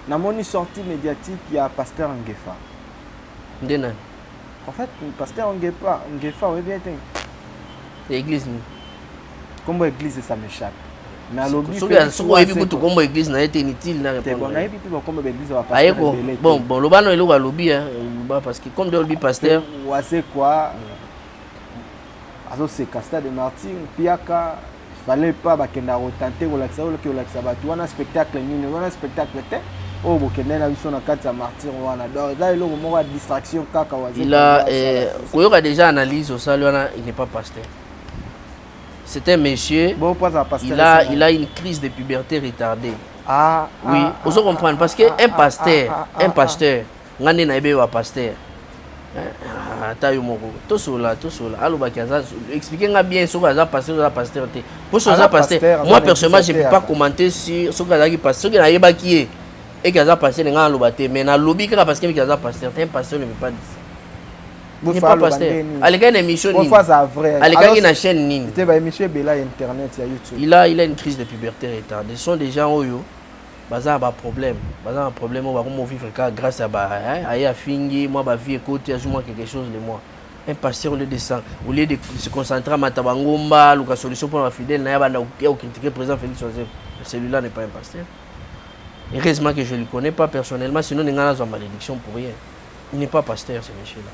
namoni sortie médiatique ya pasteur Ngefa. Nde nani? En fait, pasteur Ngefa, Ngefa oyebi ete Église nini? Kombo église, ça m'échappe, mais alobi Soki oyebi kutu kombo église na ye te, inutile na répondre. Nayebi mpe bakombo baeglise. Ayeko bon, loba no eloko alobi, loba, parce que comme de olobi pasteur. Wazekwa azoseka stade Martyr piaka, fallait pas bakenda kotante kolakisa oyo kolakisa bato wana spectacle nini wana, spectacle te oyo bokende na biso na kati ya Martyr wana. Donc eza eloko moko ya distraction kaka. Il a koyoka déjà analyse osali wana, il n'est pas pasteur, c'est un monsieur. Bon, pas un pasteur. Il a une crise de puberté retardée. Ah, oui, ah, ozo comprendre, parce que un pasteur, un pasteur, nga nde nayebi ba pasteur, ata yo moko tosola, tosola, alobaki aza, explique nga bien soki aza pasteur, aza pasteur te. Po soki aza pasteur, moi personnellement je peux pas commenter sur soki azalaki pasteur. Soki nayebaki ye eke aza pasteur, nga naloba te, mais nalobi kaka parce que eke aza pasteur te. Un pasteur ne peut pas dire ça. N'est pas pasteur. Alekaki na émission nini? Alekaki na chaîne nini? Émission ebela ya internet, ya YouTube. Il a une crise de puberté retardée. Ce sont des gens oyo baza na baproblème, baza na problème oyo bakoma vivre kaka grâce ya ba aye afingi mwa bavie ekoti, azwi mwa quelque chose le mois. Un pasteur, au lieu de se concentrer amata bangomba, aluka solution mpona bafidèle na ye, abanda ya kocritiquer président Félix Wazekwa. Celui-là n'est pas un pasteur. Heureusement que je ne le connais pas personnellement, sinon nga nazwa malédiction pour rien. Il n'est pas pasteur, ce monsieur là.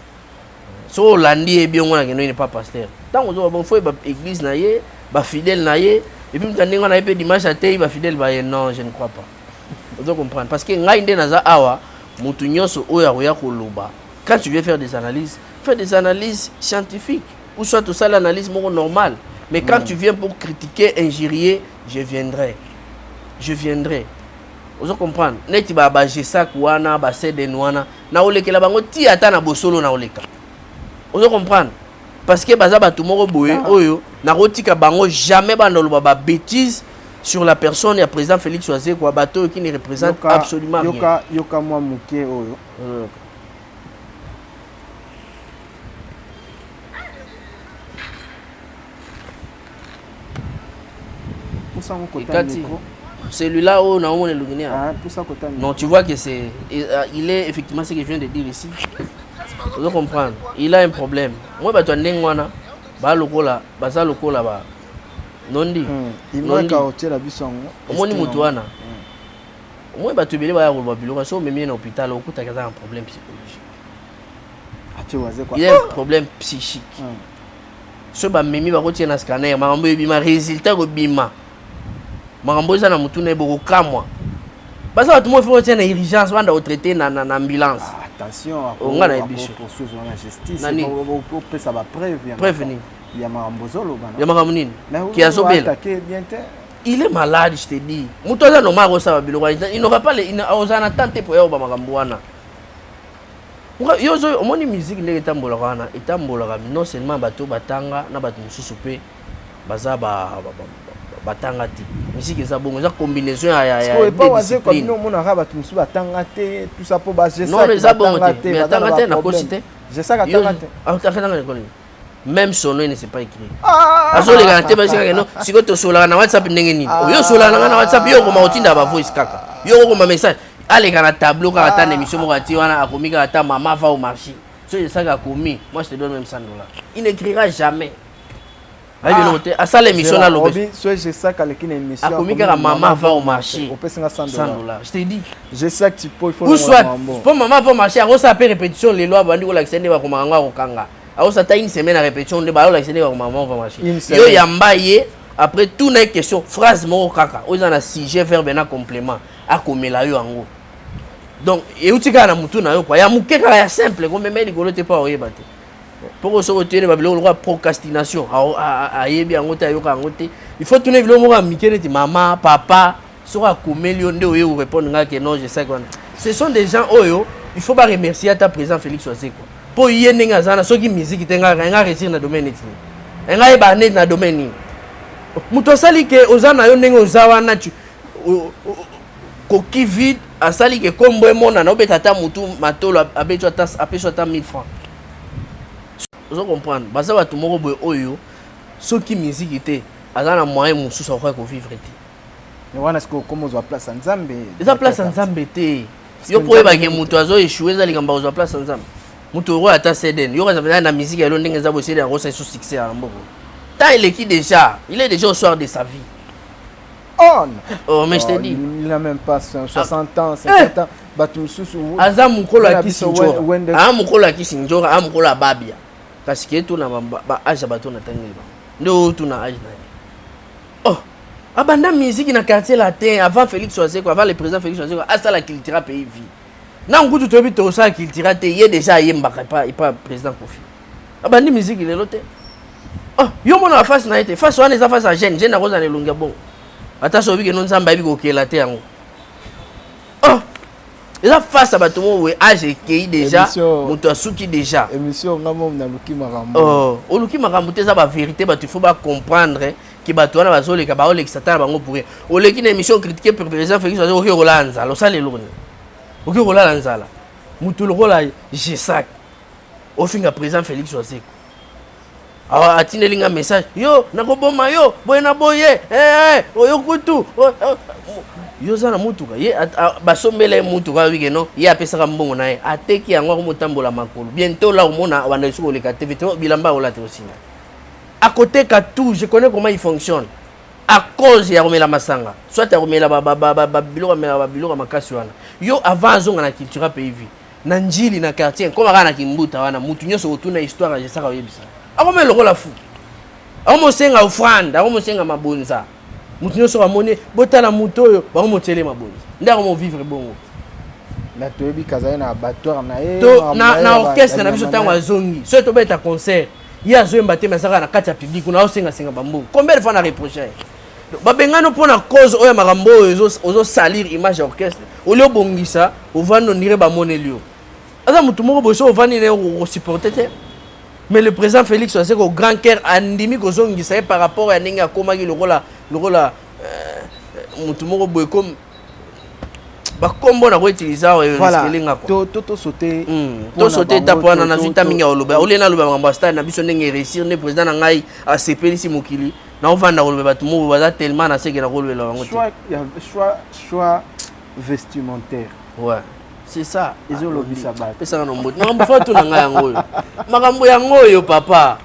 Soki olandi ye bien, wana kendo, il n'est pas pasteur. Ntango ozoba bon, faut église na ye, bafidèle na ye, et puis moto ndenge wana ye mpe dimanche atei, bafidèle baye. Non, je ne crois pas. Ozo comprendre? Parce que ngai nde naza awa, moto nyonso oyo akoya koloba, quand tu viens faire des analyses, fais des analyses scientifiques ou soit osala analyse moko normale. Mais quand tu viens pour critiquer, injurier, je viendrai, je viendrai. Ozo comprendre? Neti bagesak wana, bacdn wana, naolekela bango ti ata na bosolo naoleka. Ozo comprendre? Parce que baza bato moko boye oyo nakotika bango jamais banda oloba babêtise sur la personne ya président Félix Wazekwa, bato oyo qui ne représente absolument rien. Yoka, yoka mwa moke oyo. Pusa ngo kota Ekati. micro. Celui-là oyo naomona elongi ne. Ah, pusa kota micro. Non, tu vois que c'est il est effectivement ce que je viens de dire ici. Ozo comprendre? Il a un problème. Moi, bato ya ndenge wana ba lokola, baza lokola ba nondi. Imaka otiela biso yango. Omoni motu wana, omoni bato ebele baya koloba biloko. So omemi ye na hôpital, okutaka aza na problème psychologique. Atie waze quoi. Il a un problème psychique. So bamemi, bakotia na scanner, makambo ebima, résultat kobima, makambo eza na motu na ye, bokokamwa. Baza bato moko, faut kotia na urgence, banda kotraite na ambulance. Ah, attention. Oh, nga nayebi biso. Poursuivre na justice. Nani? Opesa bapreuve ya Preuve nini? Ya makambo ozoloba. Ya makambo nini ki azobela? Attaqué bien te. Il est malade, je te dis. Moto aza normal akosala biloko wana, il n'aura pas ozala na temps te po ya koba makambo wana. Yo omoni musique ndenge etambolaka wana, etambolaka non seulement bato batanga na bato mosusu mpe baza batanga te. Musique eza bongo, eza combinaison ya epa Wazekwa. discipline. Bino omonaka bato mosusu batanga te, tout ça mpo. Non, eza bongo te. Mais atanga te, nakosi te. Jesaka atanga te. Atanga na ekole nini? Même son nom, il ne sait pas écrire. Ah! Azoleka na te, basikaka no. Sikoyo tosolaka na WhatsApp ndenge nini? Oyo osolaka na nga na WhatsApp, yo okoma kotinda bavoice kaka, yo okokoma message. Aleka na tableau kaka, ata na émission moko ati wana, akomi kaka ata "mama va au marché". So esaka akomi "moi je te donne même 100 dollars", il n'écrira jamais. Ayebi eloko te. Asala émission, naloba. So Jesaka aleki na émission. Akomi kaka "mama va au marché". Opesi nga 100 100 dollars. dollars, je te dis. Jesak tipo il faut. Ou soit mpo "mama va au marché", akosala mpe répétition lelo, abandi kolakisa nde bakomaka yango, akokanga, akosala ata une semaine ya répétition nde bayolakisa nde bakoma "mama va au marché". Une semaine. Yo yamba ye, après tout na ye question, phrase moko kaka oyo eza na sujet, verbe na complément, akomela yo yango. Donc euti kaka na mutu na yo kwa ya moke kaka ya simple, komema ye likolo te mpo akoyeba te. Mpo soki oteyene babiloko lokola procrastination, ayebi yango te, ayoka yango te. Il faut tuna biloko moko ya mike neti mama, papa. Soki akomeli yo nde oye korépondre nga ke non, je sais wana, ce sont des gens oyo il faut baremercier ata président Félix Wazekwa, mpo ye ndenge aza na, soki musique te, nga réussir na domaine neti nini? Nga yeba neti na domaine nini moto asali ke oza na yo ndenge oza wana, koki vide, asali ke kombo emonana, obeta ata motu matolo, abeti ata, apesi ata 1000 francs. Ozo comprendre? Baza bato moko boye oyo soki musique te, aza na moyen mosusu akoki kovivre te. Wana sikoyo okoma ozwa place ya Nzambe. Eza place ya Nzambe te. Yo mpo oyebake moto azo échoué, eza likambo akozwa place ya Nzambe. Moto oyo ata cdn yo kaza na musique yalo ndenge eza boye, cdn akosala so succès ya mboka, temps eleki déjà, il est déjà au soir de sa vie. On Oh, mais je te dis. Il n'a même pas 60 ans, 50 ans, bato mosusu. Aza mokolo ya kisinjora, aa mokolo ya kisinjora, aa mokolo ya babia. Kasi ke tuna baage ya bato natangeli bango nde oyo, tuna age na ye. Oh, abanda musique na Quartier Latin avant Félix Wazekwa, avant le président Félix Wazekwa asala Cultura Pays Vie. Na nkutu toyebi tokosala Cultura te, ye déjà ayembaka epa président Kofi. Abandi musique lelo te. Oh, yo mona face na ye te, face wana eza face ya jeune. Jeune akozala na elongi ya bongo? Ata so oyebi keno Nzambe ayebi kokela te yango. Oh, eza face ya bato moko boye, age ekei déjà, moto asuki déjà. Émission nga mo naluki makambo. Oh, oluki makambo te, eza bavérité. Bato il faut bacomprendre ke bato wana bazoleka, baolekisa ta na bango pour rien. Oleki na émission, critique président Félix, okoki kolala nzala, osala eloko nini? Okoki kolala nzala? Moto lokola Jesak ofinga président Félix Wazekwa, atindeli nga message: "Yo nakoboma yo boye na boye." Oyo kutu yo oza na mutuka, ye basombela ye mutuka, oyebi no ye apesaka mbongo na ye, ateki yango, akomotambola makolo. Bientôt la omona banda lisusu koleka te te, bilamba akolata osinga, akoteka tout. Je connais comment il fonctionne, à cause ya komela masanga, soit ya komela biloko, amela babiloko ya makasi wana. Yo avant azonga na Cultura Pays Vie. Na Njili, na quartier, koma kaka na Kimbuta wana, mutu nyonso kotuna histoire ya Jesaka, oyebisa. Akoma lokola fou, akomosenga offrande, akomosenga mabonza. Mutu nyonso amoni, botala mutu oyo, bakomotiele mabonza nde akomovivre bongo. Na toyebi kazali na abattoir na ye. To na orchestre na biso, ntango azongi, soki tobeta concert, ye azoyemba te, mais azaka na kati ya public kuna, aosengasenga bambongo. Combien de fois na reproche ye? Babengani mpo na cause oyo ya makambo oyo ozosalir image ya orchestre. Olie obongisa, ovandi, ondire bamoneli yo aza motu moko boye. So ovandi na ye, okosupporte te. Mais le président Félix Wazekwa, au grand cœur, andimi kozongisa ye par rapport ya ndenge akomaki lokola motu moko boye, comme bakombo na koutiliser awa elinga. Tosote. Tosote etape wana. Nazwi ta mingi ya koloba. Olie naloba makambo ya stade na biso, ndenge réussir, nde président na ngai asepelisi mokili. Naovanda koloba, bato moko baza tellement na seke na kolobela bango te. Choix vestimentaire. Ouais, c'est ça. Ezolobisa bato. Pesaka na mbote. Makambo fa tuna ngai yango oyo, makambo yango oyo, papa,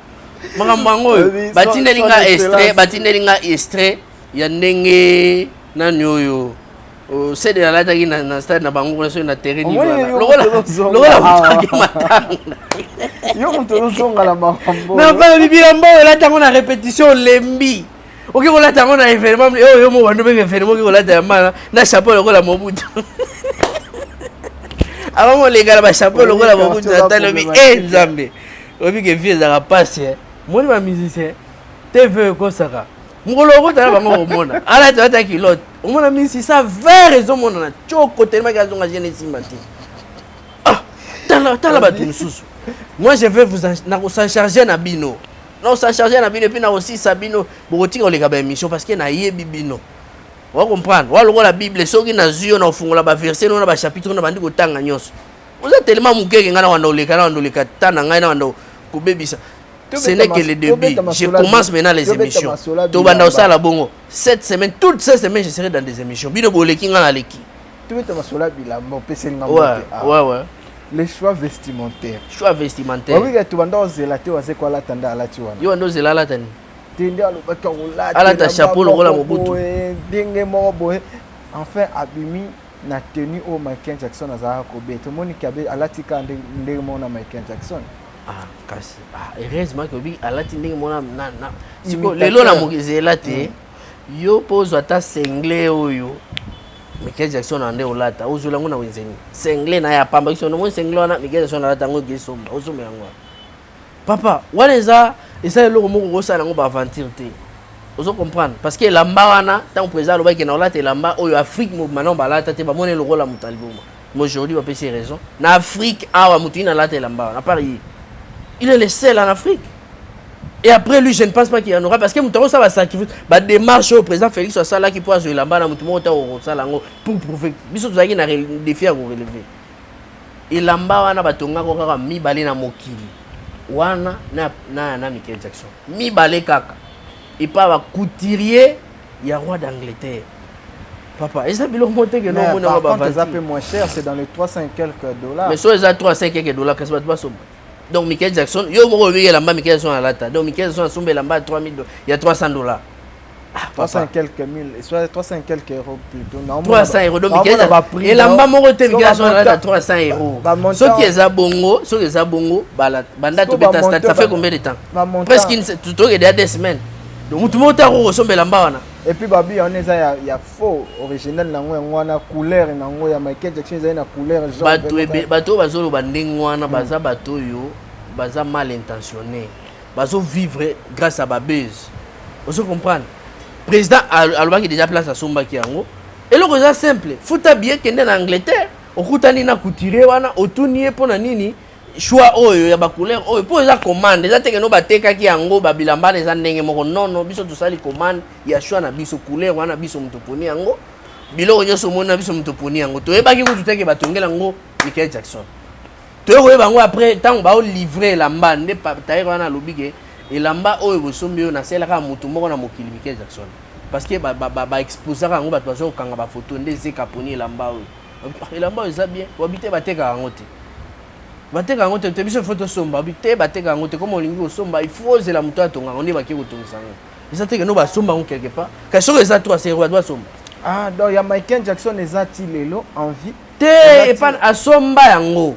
makambo yango oyo. Batindeli nga extrait, batindeli nga extrait ya ndenge nani oyo sede alataki na stade na bango kuna, soki na terrain lokola mutaki matanga. Yo moto ozozonga na makambo. Na bibilamba oyo olata yango na répétition, olembi, oki kolata yango na événement oyo. Yo mo bando benge événement, oki kolata ya mana na chapeau lokola Mobutu. Avant moleka na bachapeau lokola Mobutu, natalobi e Nzambe, oyebi ke vie ezalaka pasi. Moni bamusicien, TV ekosaka. Mokolo okotala bango, komona alati ata culotte, omona misisa vert ezomonana tioko telemaki, azonga jeune, esimba te. Ah, tala, tala bato mosusu. Moi, je vais vous nakosan charge na bino, nakosan charge na bino, et puis nakosisa bino. Bokotika koleka baémission parce que nayebi bino. Wa comprendre wa lokola Bible, soki nazwi yo na kofungola baverset no na bachapitre na bandi kotanga nyonso, oza tellement mokeke. Ngai na wanda oleka, na wanda oleka ta na ngai, na wanda kobebisa. Ce n'est que le début. Je commence maintenant les émissions. Tobanda osala bongo cette semaine, toute cette semaine, je serai dans des émissions. Bino boleki, nga naleki. Tobeta masolo ya bilamba, opeseli nga. Ouais. Les choix vestimentaires. Choix vestimentaire. Babika tobanda ozela te, waze ko alata nde alati wana. Yo wanda ozela alata nini? Te, nde alobaki akolata. Alata chapeau lokola Mobutu. Ndenge moko boye, enfin abimi na tenue oyo Michael Jackson azalaka kobeta. Omoni kabe alati kaka ndenge moko na Michael Jackson. Ah, kasi ah, heureusement ke obi alati ndenge moko na siko lelo na mokizela te. Yo mpo ozwa ata singlet oyo Michael Jackson na nde olata, ozwela yango na wenzeni. Singlet na ya pamba biso nomoni singlet wana Michael Jackson alata yango, eke somba, osomba yango wana. Papa, wana eza eloko moko okosala yango baaventure te. Ozo comprendre? Parce que elamba wana, ntango président alobaki na olata elamba oyo, Afrique mobima nano balata te, bamoni lokola moto aliboma. Mais aujourd'hui bapesi raison. Na Afrique awa, moto yini alata elamba wana à part ye? Il est le seul en Afrique et après lui, je ne pense pas qu'il y en aura, parce que moto akosala basacrifice, badémarche oyo président Félix asalaki mpo azwa elamba na moto moko ta kosala yango pour prouver biso tozalaki na défi ya korelever elamba wana. Batongako kaka mibale na mokili wana, na Michael Jackson, mibale kaka epa bacouturier ya roi d'Angleterre. Papa, eza biloko moko teke. Nomona yango eza mpe moins cher, c'est dans les 300 et quelques dollars. Mais so eza 300 et quelques dollars, kasi bato basomba. Donc Michael Jackson, yo moko oyebi elamba Michael Jackson alata. Donc Michael Jackson asomba elamba ya 3000, ya 300 dollars. Ah, 300 et quelques mille, soit 300 et quelques euros plutôt. 300 euros. Donc Michael, elamba moko te Michael Jackson alata 300 euros. Soki eza bongo, soki eza bongo, banda tobeta stade, ça fait combien de temps? Presque une, tokende ya 2 semaines. Donc mutu moko te akoki kosomba elamba wana. Et puis babi wana eza ya faux. Original nango yango wana, couleur nango ya Michael Jackson ezali na couleur jaune. Bato oyo bazoloba ndenge wana, baza bato oyo baza mal intentionné, bazovivre grâce à babuzz. Ozo comprendre? Président alobaki déjà place asombaki yango. Eloko eza simple: futa billet, kende na Angleterre, okutani na couturier wana, otuni ye mpo na nini choix oyo ya bacouleur oyo, mpo eza commande. Eza teke no batekaki yango, babilamba wana eza ndenge moko. Nono, biso tosali commande ya choix na biso, couleur wana biso moto poni yango, biloko nyonso omoni na biso moto poni yango. Toyebaki kutu teke batongela yango Michael Jackson. Toye koyeba yango après, ntango baolivre elamba nde tailleur wana alobi ke elamba oyo bosombi oyo, nasalelaka motu moko na mokili, Michael Jackson, parce que baexposaka yango, bato baza kokanga bafoto nde ezeka poni elamba oyo. Elamba oyo eza bien, wabi te, batekaka yango te, bateka yango te te. Biso faut tosomba, wabi te, bateka yango te. Comme olingi kosomba, il faut ozela moto atonga yango nde bake kotongisa yango. Eza te keno basomba yango quelque part. Kasi soki eza 3 euro, bato basomba. Ah, donc ya Michael Jackson eza ti lelo en vie? Te, epa asomba yango.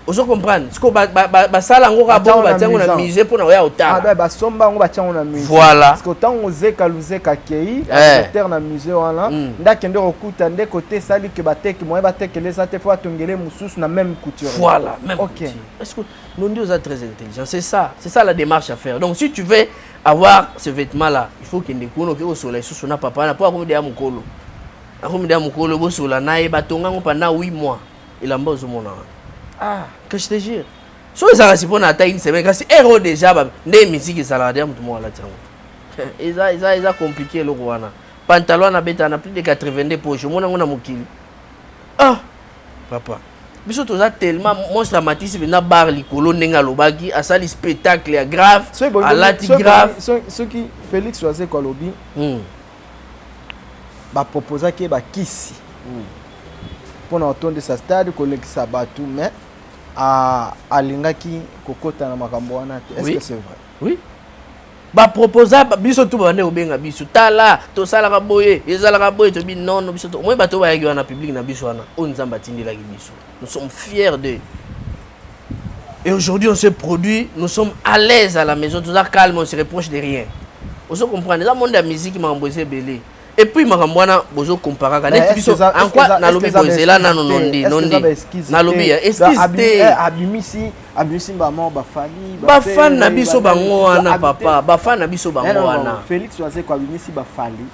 Ozo comprendre? Siko basala yango kaka bongo, batia yango na musée mpona oya otala. Basomba yango, batia yango na musée. Voilà. Parce que ntango Zeka Luzeka akei directeur na musée wana, nde akende kokuta nde kote esali ke bateki moye, batekele eza te, fo atongele mosusu na même couture. Voilà, même couture. Est-ce que Nondi oza très intelligent? C'est ça, c'est ça la démarche à faire. Donc si tu veux avoir ce vêtement là, il faut kende kuna, oke kosola lisusu na papa wana, po akomi deya mokolo, akomi deya mokolo. Bosola na ye, batonga yango pendant 8 mois, elamba ozomona wana. Ah. Que je te jure, so ezalaka si mpona ata une semaine, kasi ere oyo déjà nde musique ezalaka deya, motu moko alati yango, eza compliqué. Eloko wana, pantalon wana abetaka na plus de 82 poche, omona yango na mokili. Ah papa, biso toza tellement monstre, amatisi mpenza bar likolo ndenge alobaki, asali spectacle ya grave, alati grave. Soki Félix Wazeko alobi baproposaki ye bakisi mpona kotondisa stade, kolekisa bato, mais alingaki kokota na makambo wana te, est-ce que c'est vrai? Oui, baproposa biso tu, babande kobenga biso: "Tala, tosalaka boye, ezalaka boye." Tobi nono, biso omoi bato bayaki wana, public na biso wana oyo Nzambe atindelaki biso, nous sommes fiers d'eux. Et aujourd'hui on se produit, nous sommes à l'aise à la maison, toza calme, on se reproche de rien. Ozo comprendre? Eza monde ya musique, makambo eza ebele. Et puis makambo wana bozokomparaka neti biso en quoi? Nalobi boye, ezela nano. Nondi, nondi, nalobi ya excuse te. Abimisi bamo bafali. Bafan na biso bango wana, papa, bafan na biso bango wana. Félix Wazeko abimisi bafali,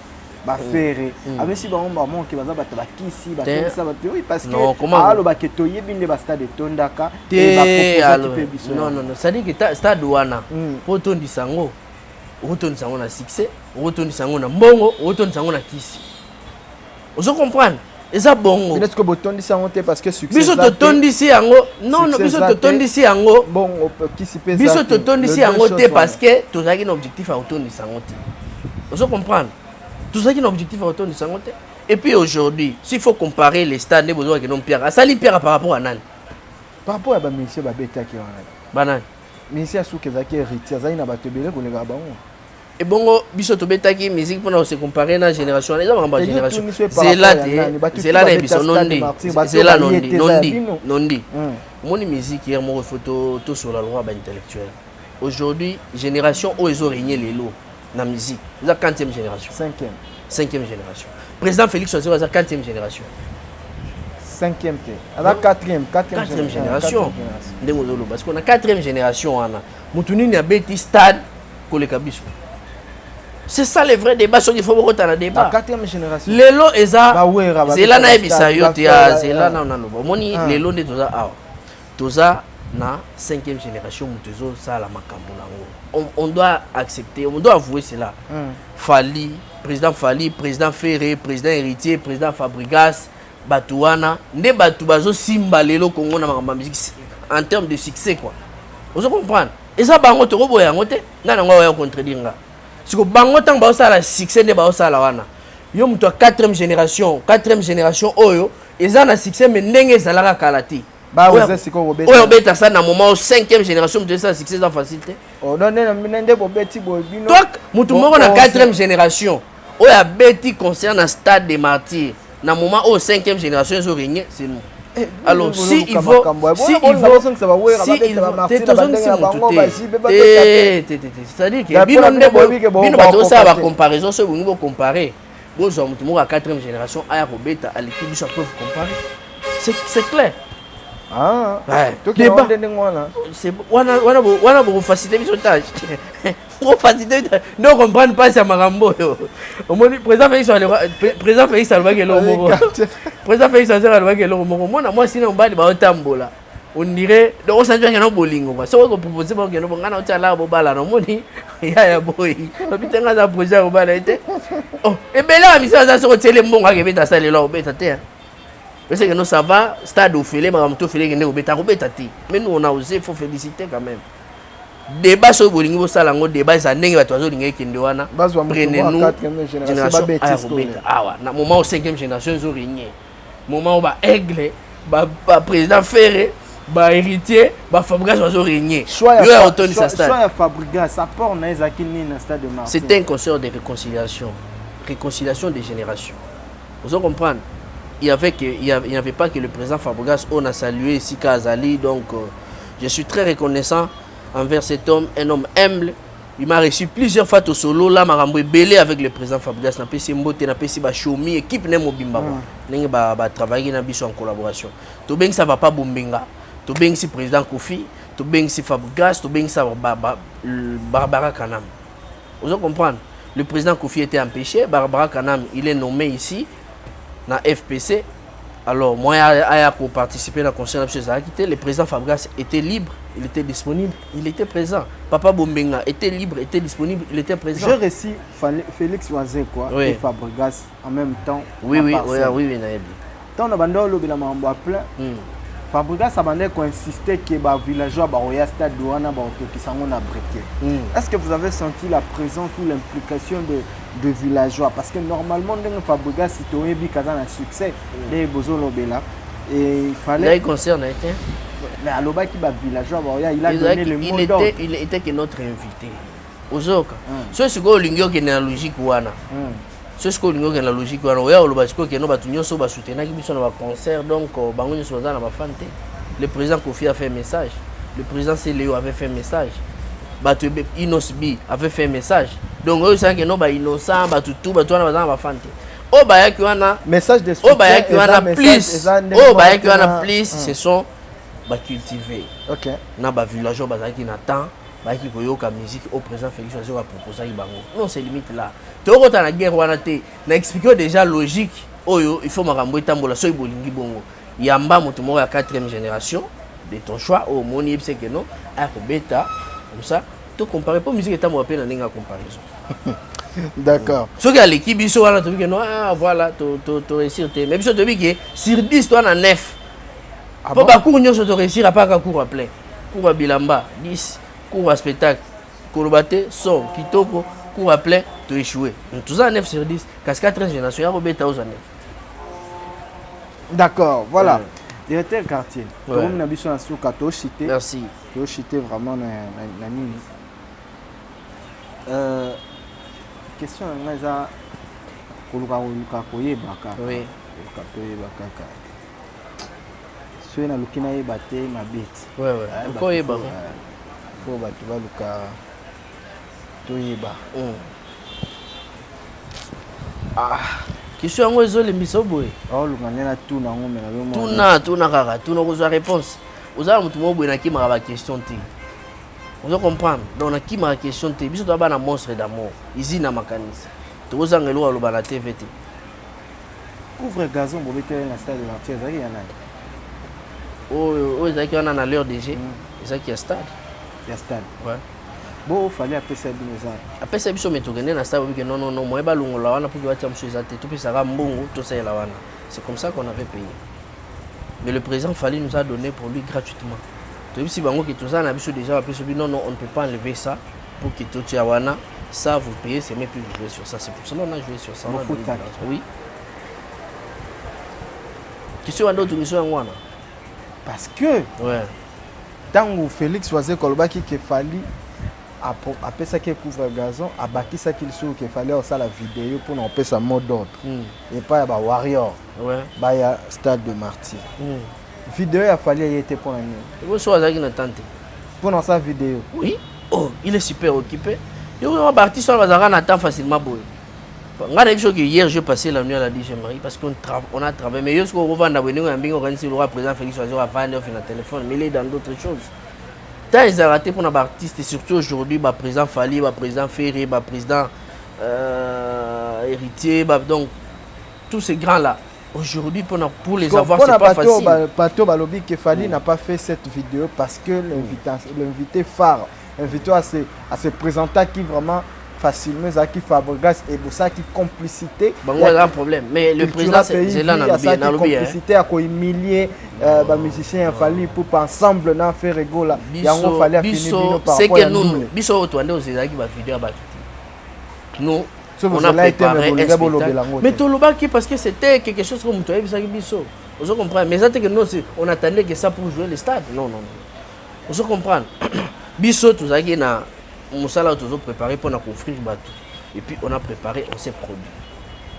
bafere, abimisi bango bamonke baza bato bakisi, batondisa bato. Oui, parce que alobake toyebi nde bastade etondaka. Te, non, non, non, c'est-à-dire que stade wana, mpo otondisa yango, okotondisa yango na succès, okotondisa yango na mbongo, okotondisa yango na kisi. Ozo comprendre? Eza bongo. Est-ce que botondisi yango te parce que succès? Biso totondisi yango, non, non, biso totondisi yango. Bongo kisi mpe? Biso totondisi yango te parce que tozalaki na objectif ya kotondisa yango te. Ozo comprendre? Tozalaki na objectif ya kotondisa yango te. Et puis aujourd'hui, s'il faut comparer les stades, nde bozwaki no mpiaka, asali mpiaka par rapport à nani? Par rapport ya bamusicien babetaki wana. Banani? Musicien suki ezalaki Héritier, azali na bato ebele koleka bango. Ebongo biso tobetaki musique mpona kose comparer na génération wana? Eza makambo ya génération. Zela te, zela na biso. Nondi, zela, nondi, nondi, nondi. Omoni, musique hier moko, faut tosola lokwa baintellectuel. Aujourd'hui, génération oyo ezorégner lelo na musique eza quantième génération? Cinquième. Cinquième génération. Président Félix Wazekwa aza quantième génération? Cinquième te, aza quatrième. Quatrième génération ndenge ozoloba. Parce que na quatrième génération wana, motu nini abeti stade koleka biso? C'est ça le vrai débat, soki faut bokota na débat. Quatrième génération. Lelo eza, zela nayebisa yo te, zela nano naloba. Omoni, lelo nde toza awa, toza na cinquième génération, moto ezosala makambo nango, on doit accepter, on doit avouer cela. Fali, président Fali, président Ferré, président Héritier, président Fabrigas, bato wana nde bato bazosimba lelo Kongo na makambo ya musique en terme de succès quoi. Ozo comprendre? Eza bango, tokoboya yango te. Ngai nango oya contredire nga siko. Bango ntango baosala succès nde baosala wana, yo moto ya quatrième génération, quatrième génération oyo eza na succès, mais ndenge ezalaka kala te. Oyo obeta sa na moment oyo cinquième génération, moto esala succès, eza facile te. Nde bobeti boye bino. Motu moko na quatrième génération oyo abeti concert na Stade des Martyrs na moment oyo cinquième génération ezorégner, c'est nous. Alors si il faut, si il faut, si il faut, tozongisi motu te te te. C'est-à-dire que bino nde bino bato osala bacomparaison. Soki bolingi bocompare, bozwa motu moko ya quatrième génération aya kobeta, aleki biso, après vous comparer, c'est clair. Débat wana bokofacilite biso tâche, bokofacilite nde ocomprendre mpasi ya makambo oyo. Omoni, président Félix, président Félix alobaki eloko moko, président Félix azaka alobaki eloko moko: mwana mwasi na mobali baotambola, on dirait donc osanzi bakenda bolingo kwa. Soki okopropose bakende bo, ngai na otia laka bobalana. Omoni yaya boyi obi te, ngai aza projet ya kobala ye te. Ebele ya misala aza, soki otiele mbongo akebeta, asala lelo akobeta te. Parce que non, ça va, stade ofele, makambo to ofele, kende kobeta, akobeta te. Mais nous on a osé, faut féliciter quand même. Débat, soki bolingi bosala yango, débat eza ndenge bato bazolinga ekende wana. Prenez-nous génération aya kobeta awa na moment oyo cinquième génération ezorégner, moment oyo baaigle, baprésident Ferre, bahéritier, bafabrigas bazorégner, yo ya kotondisa stade. Ya Fabrigas, apport na ezalaki nini na Stade de Martyr? C'était un concert de réconciliation, réconciliation des générations. Ozo comprendre? Il y avait que il y avait, il y avait pas que le président Fabregas. On a salué esika azali. Donc je suis très reconnaissant envers cet homme, un homme humble. Il m'a reçu plusieurs fois au solo là, makambo ebele avec le président Fabregas. Napesi mbote, napesi bashomi, équipe ne mobimba kwa ndenge batravaillaki na biso en collaboration. Tobengisa papa Bombenga, tobengisi président Kofi, tobengisi Fabregas, tobengisa Barbara Kanam. Ozo comprendre, le président Kofi était empêché, Barbara Kanam, il est nommé ici na FPC. Alors moi aya pour participer na concert na biso ezalaki te. Le président Fabregas était libre, il était disponible, il était présent. Papa Bombenga était libre, était disponible, il était présent. J'ai reçu Félix Wazekwa et Fabregas en même temps. Oui. Na Oui. parcelle. Oui, nayebi. Ntango na banda olobela makambo ya plein, Fabregas abandaki koinsiste ke bavillageois bakoya stade wana, bakotokisa yango na briquet. Est-ce que vous avez senti la présence ou l'implication de villageois? Parce que normalement, ndenge Fabregas toyebi kaza na succès nde bozolobela et il fallait Ngai concert na ye te. Mais alobaki bavillageois baoya, il a donné le mot Il d'ordre. était, il était que notre invité, ozoyoka? So sikoyo olingi okende na logique wana, so sikoyo olingi okende na logique wana, oya oloba sikoyo keno bato nyonso basoutenaki biso na baconcert, donc bango nyonso baza na bafan te. Le président Kofi a fait un message, le président Celeo avait fait un message, bato Innoss'B avait fait un message. Donc oyo esalaki keno bainnocent, bato tu, bato wana baza na bafan te oyo bayaki wana. Message de Oyo bayaki soutien, wana eza message, plus eza ndenge oyo moko bayaki te wana plus, ce sont bacultivé Ok. na bavillageois bazalaki na temps, bayaki koyoka musique au président Félix Wazekwa aproposaki bango. Non, c'est limite là, tokota na guerre wana te. Na explique oyo déjà logique oyo, il faut makambo etambola. Soki bolingi bongo, yamba moto moko ya 4e génération de ton choix oyo omoni, yebisa ke non, aya kobeta comme ça, tocompare, mpo musique etambola mpe na ndenge ya comparaison. D'accord. Soki aleki biso wana, toyebi ke non, ah, voilà, toréussir te. Mais biso toyebi ke sur 10 to na 9. Ah mpo bon? Bacours nyonso toréussir, apaka cours ya plein, cours ya bilamba 10, cours ya spectacle koloba te, son kitoko, cours ya plein toéchoué. Toza na 9 sur 10, kasi 4 génération ya kobeta, ozwa 9. D'accord, voilà. Directeur quartier, Ouais. tokomi na biso na suka, toshite. Merci. Toshite vraiment na nini. Question na ngai eza koluka koyeba kaka. Koluka toyeba kaka. Soki naluki nayeba te, mabe ti. Ouais. Ah, bato Okoyeba. Fo bato baluka toyeba. Ah, question yango ezolembisa boye. Aoluka nde natuna yango, me nazomona. Tuna, tuna kaka, tuna, kozwa réponse. Oza na motu moko boye, nakimaka baquestion te, ozo comprendre? Donc nakimaka question te. Biso toza bana monstre d'amour izi na makanisi, tokozanga eloko aloba na TV te. Couvre gazon bobeteli na stade Martyr ezalaki ya nani? Oyo ezalaki wana na l'heure DG, ezalaki ya stade. Ya stade? Ouais. Bo Fally apesa bino eza? Apesa biso, me tokende na stade, obike non, non, non, moye balongola wana mpo batia mosusu eza te, topesaka mbongo tosalela wana. C'est comme ça qu'on avait payé, mais le président Fally nous a donné pour lui gratuitement. Toyebisi bango ke toza na biso déjà, bapesi bi non, non, on ne peut pas enlever ça pour que totia wana. Ça, vous payez, c'est mieux, puis vous jouez sur ça. C'est pour cela on a joué sur ça, on a donné de Bofutaki. L'argent. Oui, question wana otungiso yango wana. Parce que ntango Félix Wazekwa alobaki ke Fally apesaki couvre gazon, abakisaki lisusu ke Fally osala video mpona kopesa mot d'ordre epai ya bawarrior baya stade de Martyr. Video ya Fally eye te, mpona nini? Ebo so azalaki na temps te. Mpona osala video? Oui, oh, il est super occupé. Yo, baartiste wana bazalaka na temps facilement boye. Nga nayebi soki hier j'ai passé la nuit à la DJ Marie parce qu'on on a travaillé. Mais yo soki okovanda boye, ndenge ya mbingi, okanisi loka président Félix Wazekwa avandi ofe na téléphone, mais il est dans d'autres choses. Temps ezalaka te mpona baartiste, surtout aujourd'hui, baprésident Fally, baprésident Ferré, baprésident Héritier, donc tous ces grands là aujourd'hui, pour les avoir, c'est pas facile. Bato balobi que Fally n'a pas fait cette vidéo parce que l'invité phare, invité à se présenter qui vraiment facilement ezalaki Fabregas et bosalaki complicité. Bango aza un problème, mais le président zela nalobi nalobi Complicité ya kohumilie bamusicien ya Fally Ipupa ensemble na Ferre Gola. Yango Fally afini bino par rapport ya ndule. Biso oyo toande ezalaki bavideo ya bato te. Nous, on a préparé un spectacle, mais tolobaki parce que c'était quelque chose que moto ayebisaki biso, ozo comprendre? Mais eza te que non, on attendait que ça pour jouer le stade. Non, non, non, ozo comprendre? Biso tozalaki na mosala oyo tozo préparé mpona koofrir bato, et puis on a préparé, on s'est produit,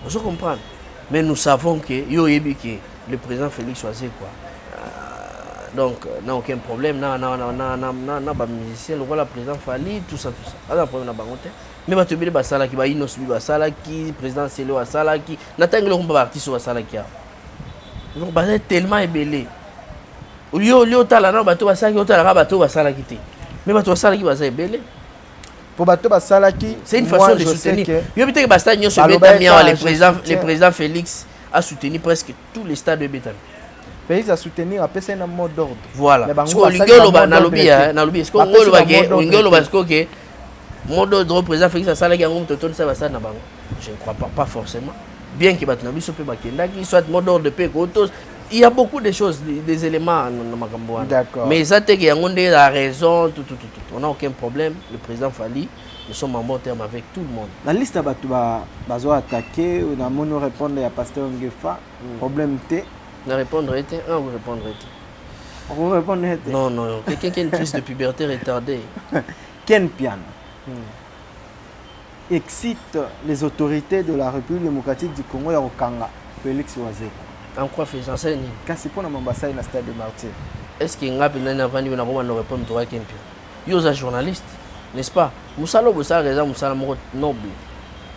ozo comprendre? Mais nous savons que yo oyebi que le président Félix Wazekwa, donc n'a aucun problème na bamusicien lokola président Fally, tout ça, tout ça. Aza problème na bango te. Mais bato ebele basalaki, ba Innoss'B basalaki, président Selo asalaki, natangi eloko mpa baartiste oyo basalaki awa. Donc baza tellement ebele. Olie otala nano bato basalaki, otalaka bato oyo basalaki te, mais bato basalaki baza ebele. Po bato basalaki. C'est une façon de soutenir. Yo biteke bastade nyonso ebetami awa, le président Félix a soutenu presque tous les stades ebetami. Félix a soutenir, apesa ye na mot d'ordre. Voilà, olingi oloba, nalobi olingi oloba sikoyo ke mot d'ordre président Félix asalaki yango, moto otondisa basale na bango. Je ne crois pas, pas forcément. Bien que bato na biso mpe bakendaki, soit mot d'ordre mpe koto, il y a beaucoup de choses, des éléments na makambo wana. Mais eza te ke yango nde la raison, tout, tout, tout, tout. On n'a aucun problème, le président Fally, nous sommes en bon terme avec tout le monde. Na liste ya bato bazo attaquer, namoni répondre ya pasteur Ngefa, problème te. Na répondre te, un ou répondre te. Répondre te. Non, non, quelqu'un qui a une crise de puberté retardée. Ken Piana excite les autorités de la République démocratique du Congo ya kokanga Félix Wazekwa. En quoi faisant ça nini? Kasi mpona mambo asali na stade de Martyr. Est ce que nga mpenza navandi oyo nakoma na répondre toka Ken Piana? Yo oza journaliste, n'est-ce pas? Mosala oyo bosalaka eza mosala moko noble.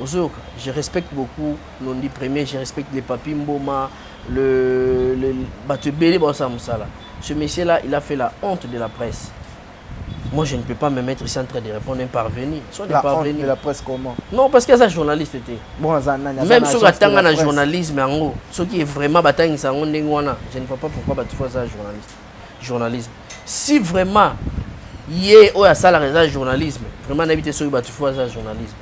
Ozoyoka, je respecte beaucoup Nondi Premier, je respecte les Papi Mboma, le bato ebele baosala mosala. Ce monsieur là, il a fait la honte de la presse. Moi, je ne peux pas me mettre ici en train de répondre un parvenu. Soit des La honte parvenus. de la presse, comment? Non, parce que aza journaliste te. Bon, aza nani? Même soki atanga na journalisme yango, soki vraiment batangisa yango ndenge wana, je ne vois pas pourquoi bato faut aza journaliste. Journalisme, si vraiment ye oyo asalaka eza journalisme, vraiment nayebi te soki bato faut aza journalisme.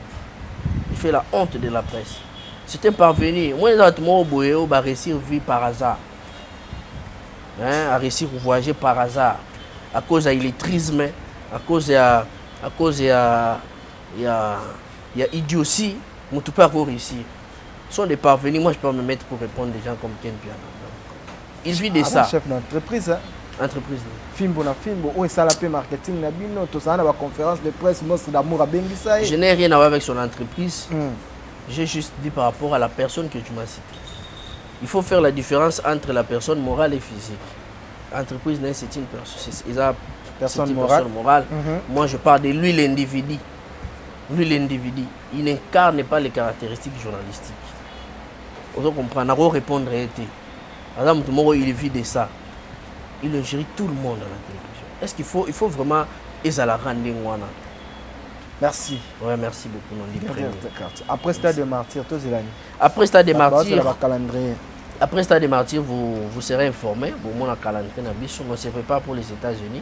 Il fait la honte de la presse, c'est un parvenu. Moi, eza bato moko boye oyo baréussir vie par hasard, hein, à réussir voyager par hasard à cause ya illettrisme, à cause ya idiotie. Motu mpe ako réussir sont des parvenus. Moi, je peux me mettre pour répondre des gens comme Ken Piano. Il vit de ça. Chef d'entreprise, hein? Entreprise. Fimbo na fimbo oyo esala mpe marketing na bino, tozala na baconférence de presse, Monstre d'Amour abengisa ye. Je n'ai rien à voir avec son entreprise. J'ai juste dit par rapport à la personne que tu m'as citée. Il faut faire la différence entre la personne morale et physique. Entreprise, c'est une personne, personne une morale. Personne morale. Moi, je parle de lui, l'individu. Lui, l'individu, il n'incarne pas les caractéristiques journalistiques. On comprend, on répondre été. Par exemple, il vit de ça. Il gère tout le monde à la télévision. Est-ce qu'il faut, il faut vraiment ezalaka ndenge wana? Merci. Ouais, merci beaucoup, Nondi Premier. Après stade de Martyr, tozelani? Après stade de Martyr, calendrier. Après stade de Martyr, vous, vous serez informé. Bon, mon calendrier na biso, on se prépare pour les États-Unis.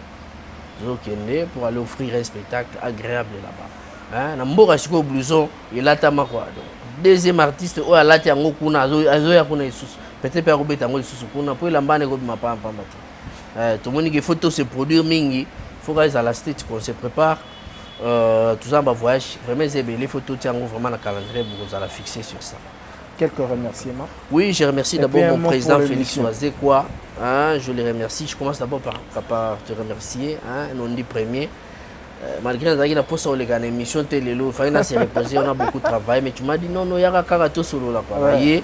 Tozokende pour aller offrir un spectacle agréable là-bas. Hein, na mboka sikoyo blouson elatama quoi. Donc, deuxième artiste oyo alati yango kuna azoya kuna lisusu. Peut-être pe akobeta yango lisusu kuna po elamba wana ekobima pamba te. Tomoni ke faut to se produire mingi, faut kaka ezala state qu'on se prépare. Toza na bavoyage vraiment eza ebele, faut totia yango vraiment na calendrier, bokozala fixé sur ça. Quelques remerciements. Oui, je remercie Et d'abord puis un mon mot président pour Félix l'émission. Wazekwa. Hein, je le remercie. Je commence d'abord par te remercier, hein, Nondi Premier. Malgré nazalaki na posa oleka na émission te lelo, fallait na se reposer, on a beaucoup travaillé, mais tu m'as dit non, non, yaka kaka tosolola quoi. Ye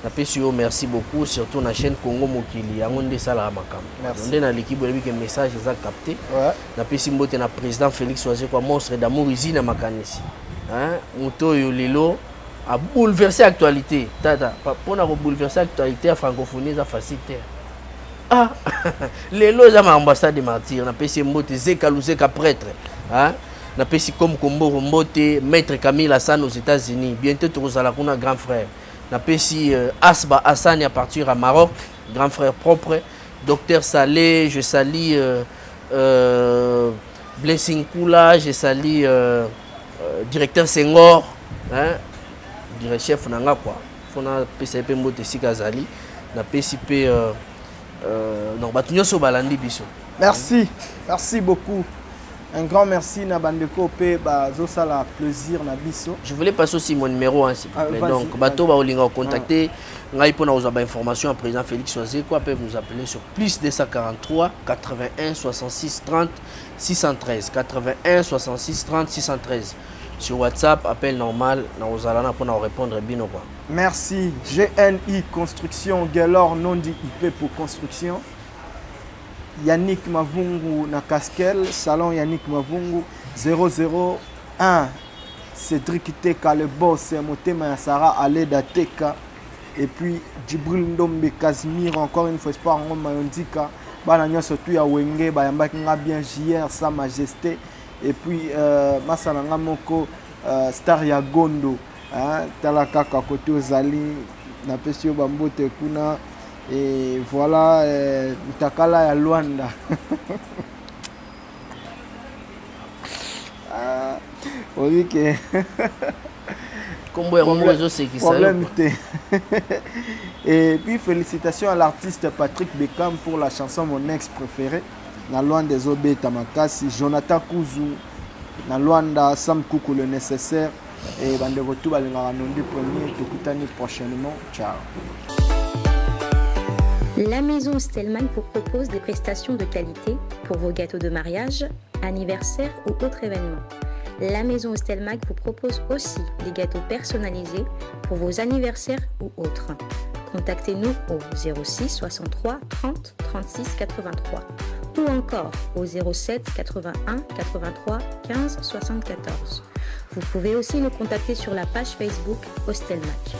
napesi yo merci beaucoup, surtout na chaîne Congo Mokili, yango nde esalaka makambo. Merci. Nde naleki boyebi ke message eza capté. Napesi mbote na président Félix Wazekwa, monstre d'amour, usine ya makanisi, hein, moto oyo lelo abouleverse actualité. Tata, mpona kobouleverse actualité ya francophonie eza facile te. Ah, lelo eza makambo ya stade de Martyr. Napesi ye mbote, Zeka Luzeka prêtre, hein? Napesi comme Komboro mbote, maître Camille Hassan aux États-Unis, bientôt tokozala kuna, grand frère. Napesi Asba Hassani à partir à Maroc, grand frère propre, docteur Salé, je salue Blessing Kula, je salue directeur Senghor, hein? Dire chef na nga quoi, faut napesa ye mpe mbote esika azali. Napesi mpe donc bato nyonso balandi biso. Merci, merci beaucoup. Un grand merci na bandeko pe bazosala plaisir na biso. Je voulais passer aussi mon numéro, hein, s'il vous Ah, plaît. vas-y, Donc, vas-y. bato baolinga contacter ngai mpona kozwa bainformation ya président Félix Wazekwa peuvent nous appeler sur plus 243 81 66 30 613, 81 66 30 613. Sur WhatsApp, appel normal, nakozala na mpona korépondre bino quoi. Merci. GNI Construction, Gelor Nondi IP pour Construction. Yannick Mavungu na Casquel, Salon Yannick Mavungu 001. Cédric Teka, le boss, Motema ya Sarah Aleda Teka. Et puis Djibril Ndombe Casimir, encore une fois, Espoir Ngoma Yondika. Bana nyonso tu ya Wenge, bayambaki nga bien JR, Sa Majesté. Et puis masala nga moko star ya Gondo. Hein, tala kaka kote ozali, napesi yo bambote kuna. Et voilà, Ntakala ya Luanda. Ah, oyebi ke Kombo yango moko ezosekisa yo. Problème te. Et puis félicitations à l'artiste Patrick Beckham pour la chanson Mon ex préféré. Na Luanda ezobeta makasi. Jonathan Kuzu na Luanda, Sam Kuku le nécessaire. Et bandeko tout balingaka Nondi premier, tokutani prochainement. Ciao. La maison Stelman vous propose des prestations de qualité pour vos gâteaux de mariage, anniversaire ou autres événements. La maison Stelmag vous propose aussi des gâteaux personnalisés pour vos anniversaires ou autres. Contactez-nous au 06 63 30 36 83 ou encore au 07 81 83 15 74. Vous pouvez aussi nous contacter sur la page Facebook Hostelmac.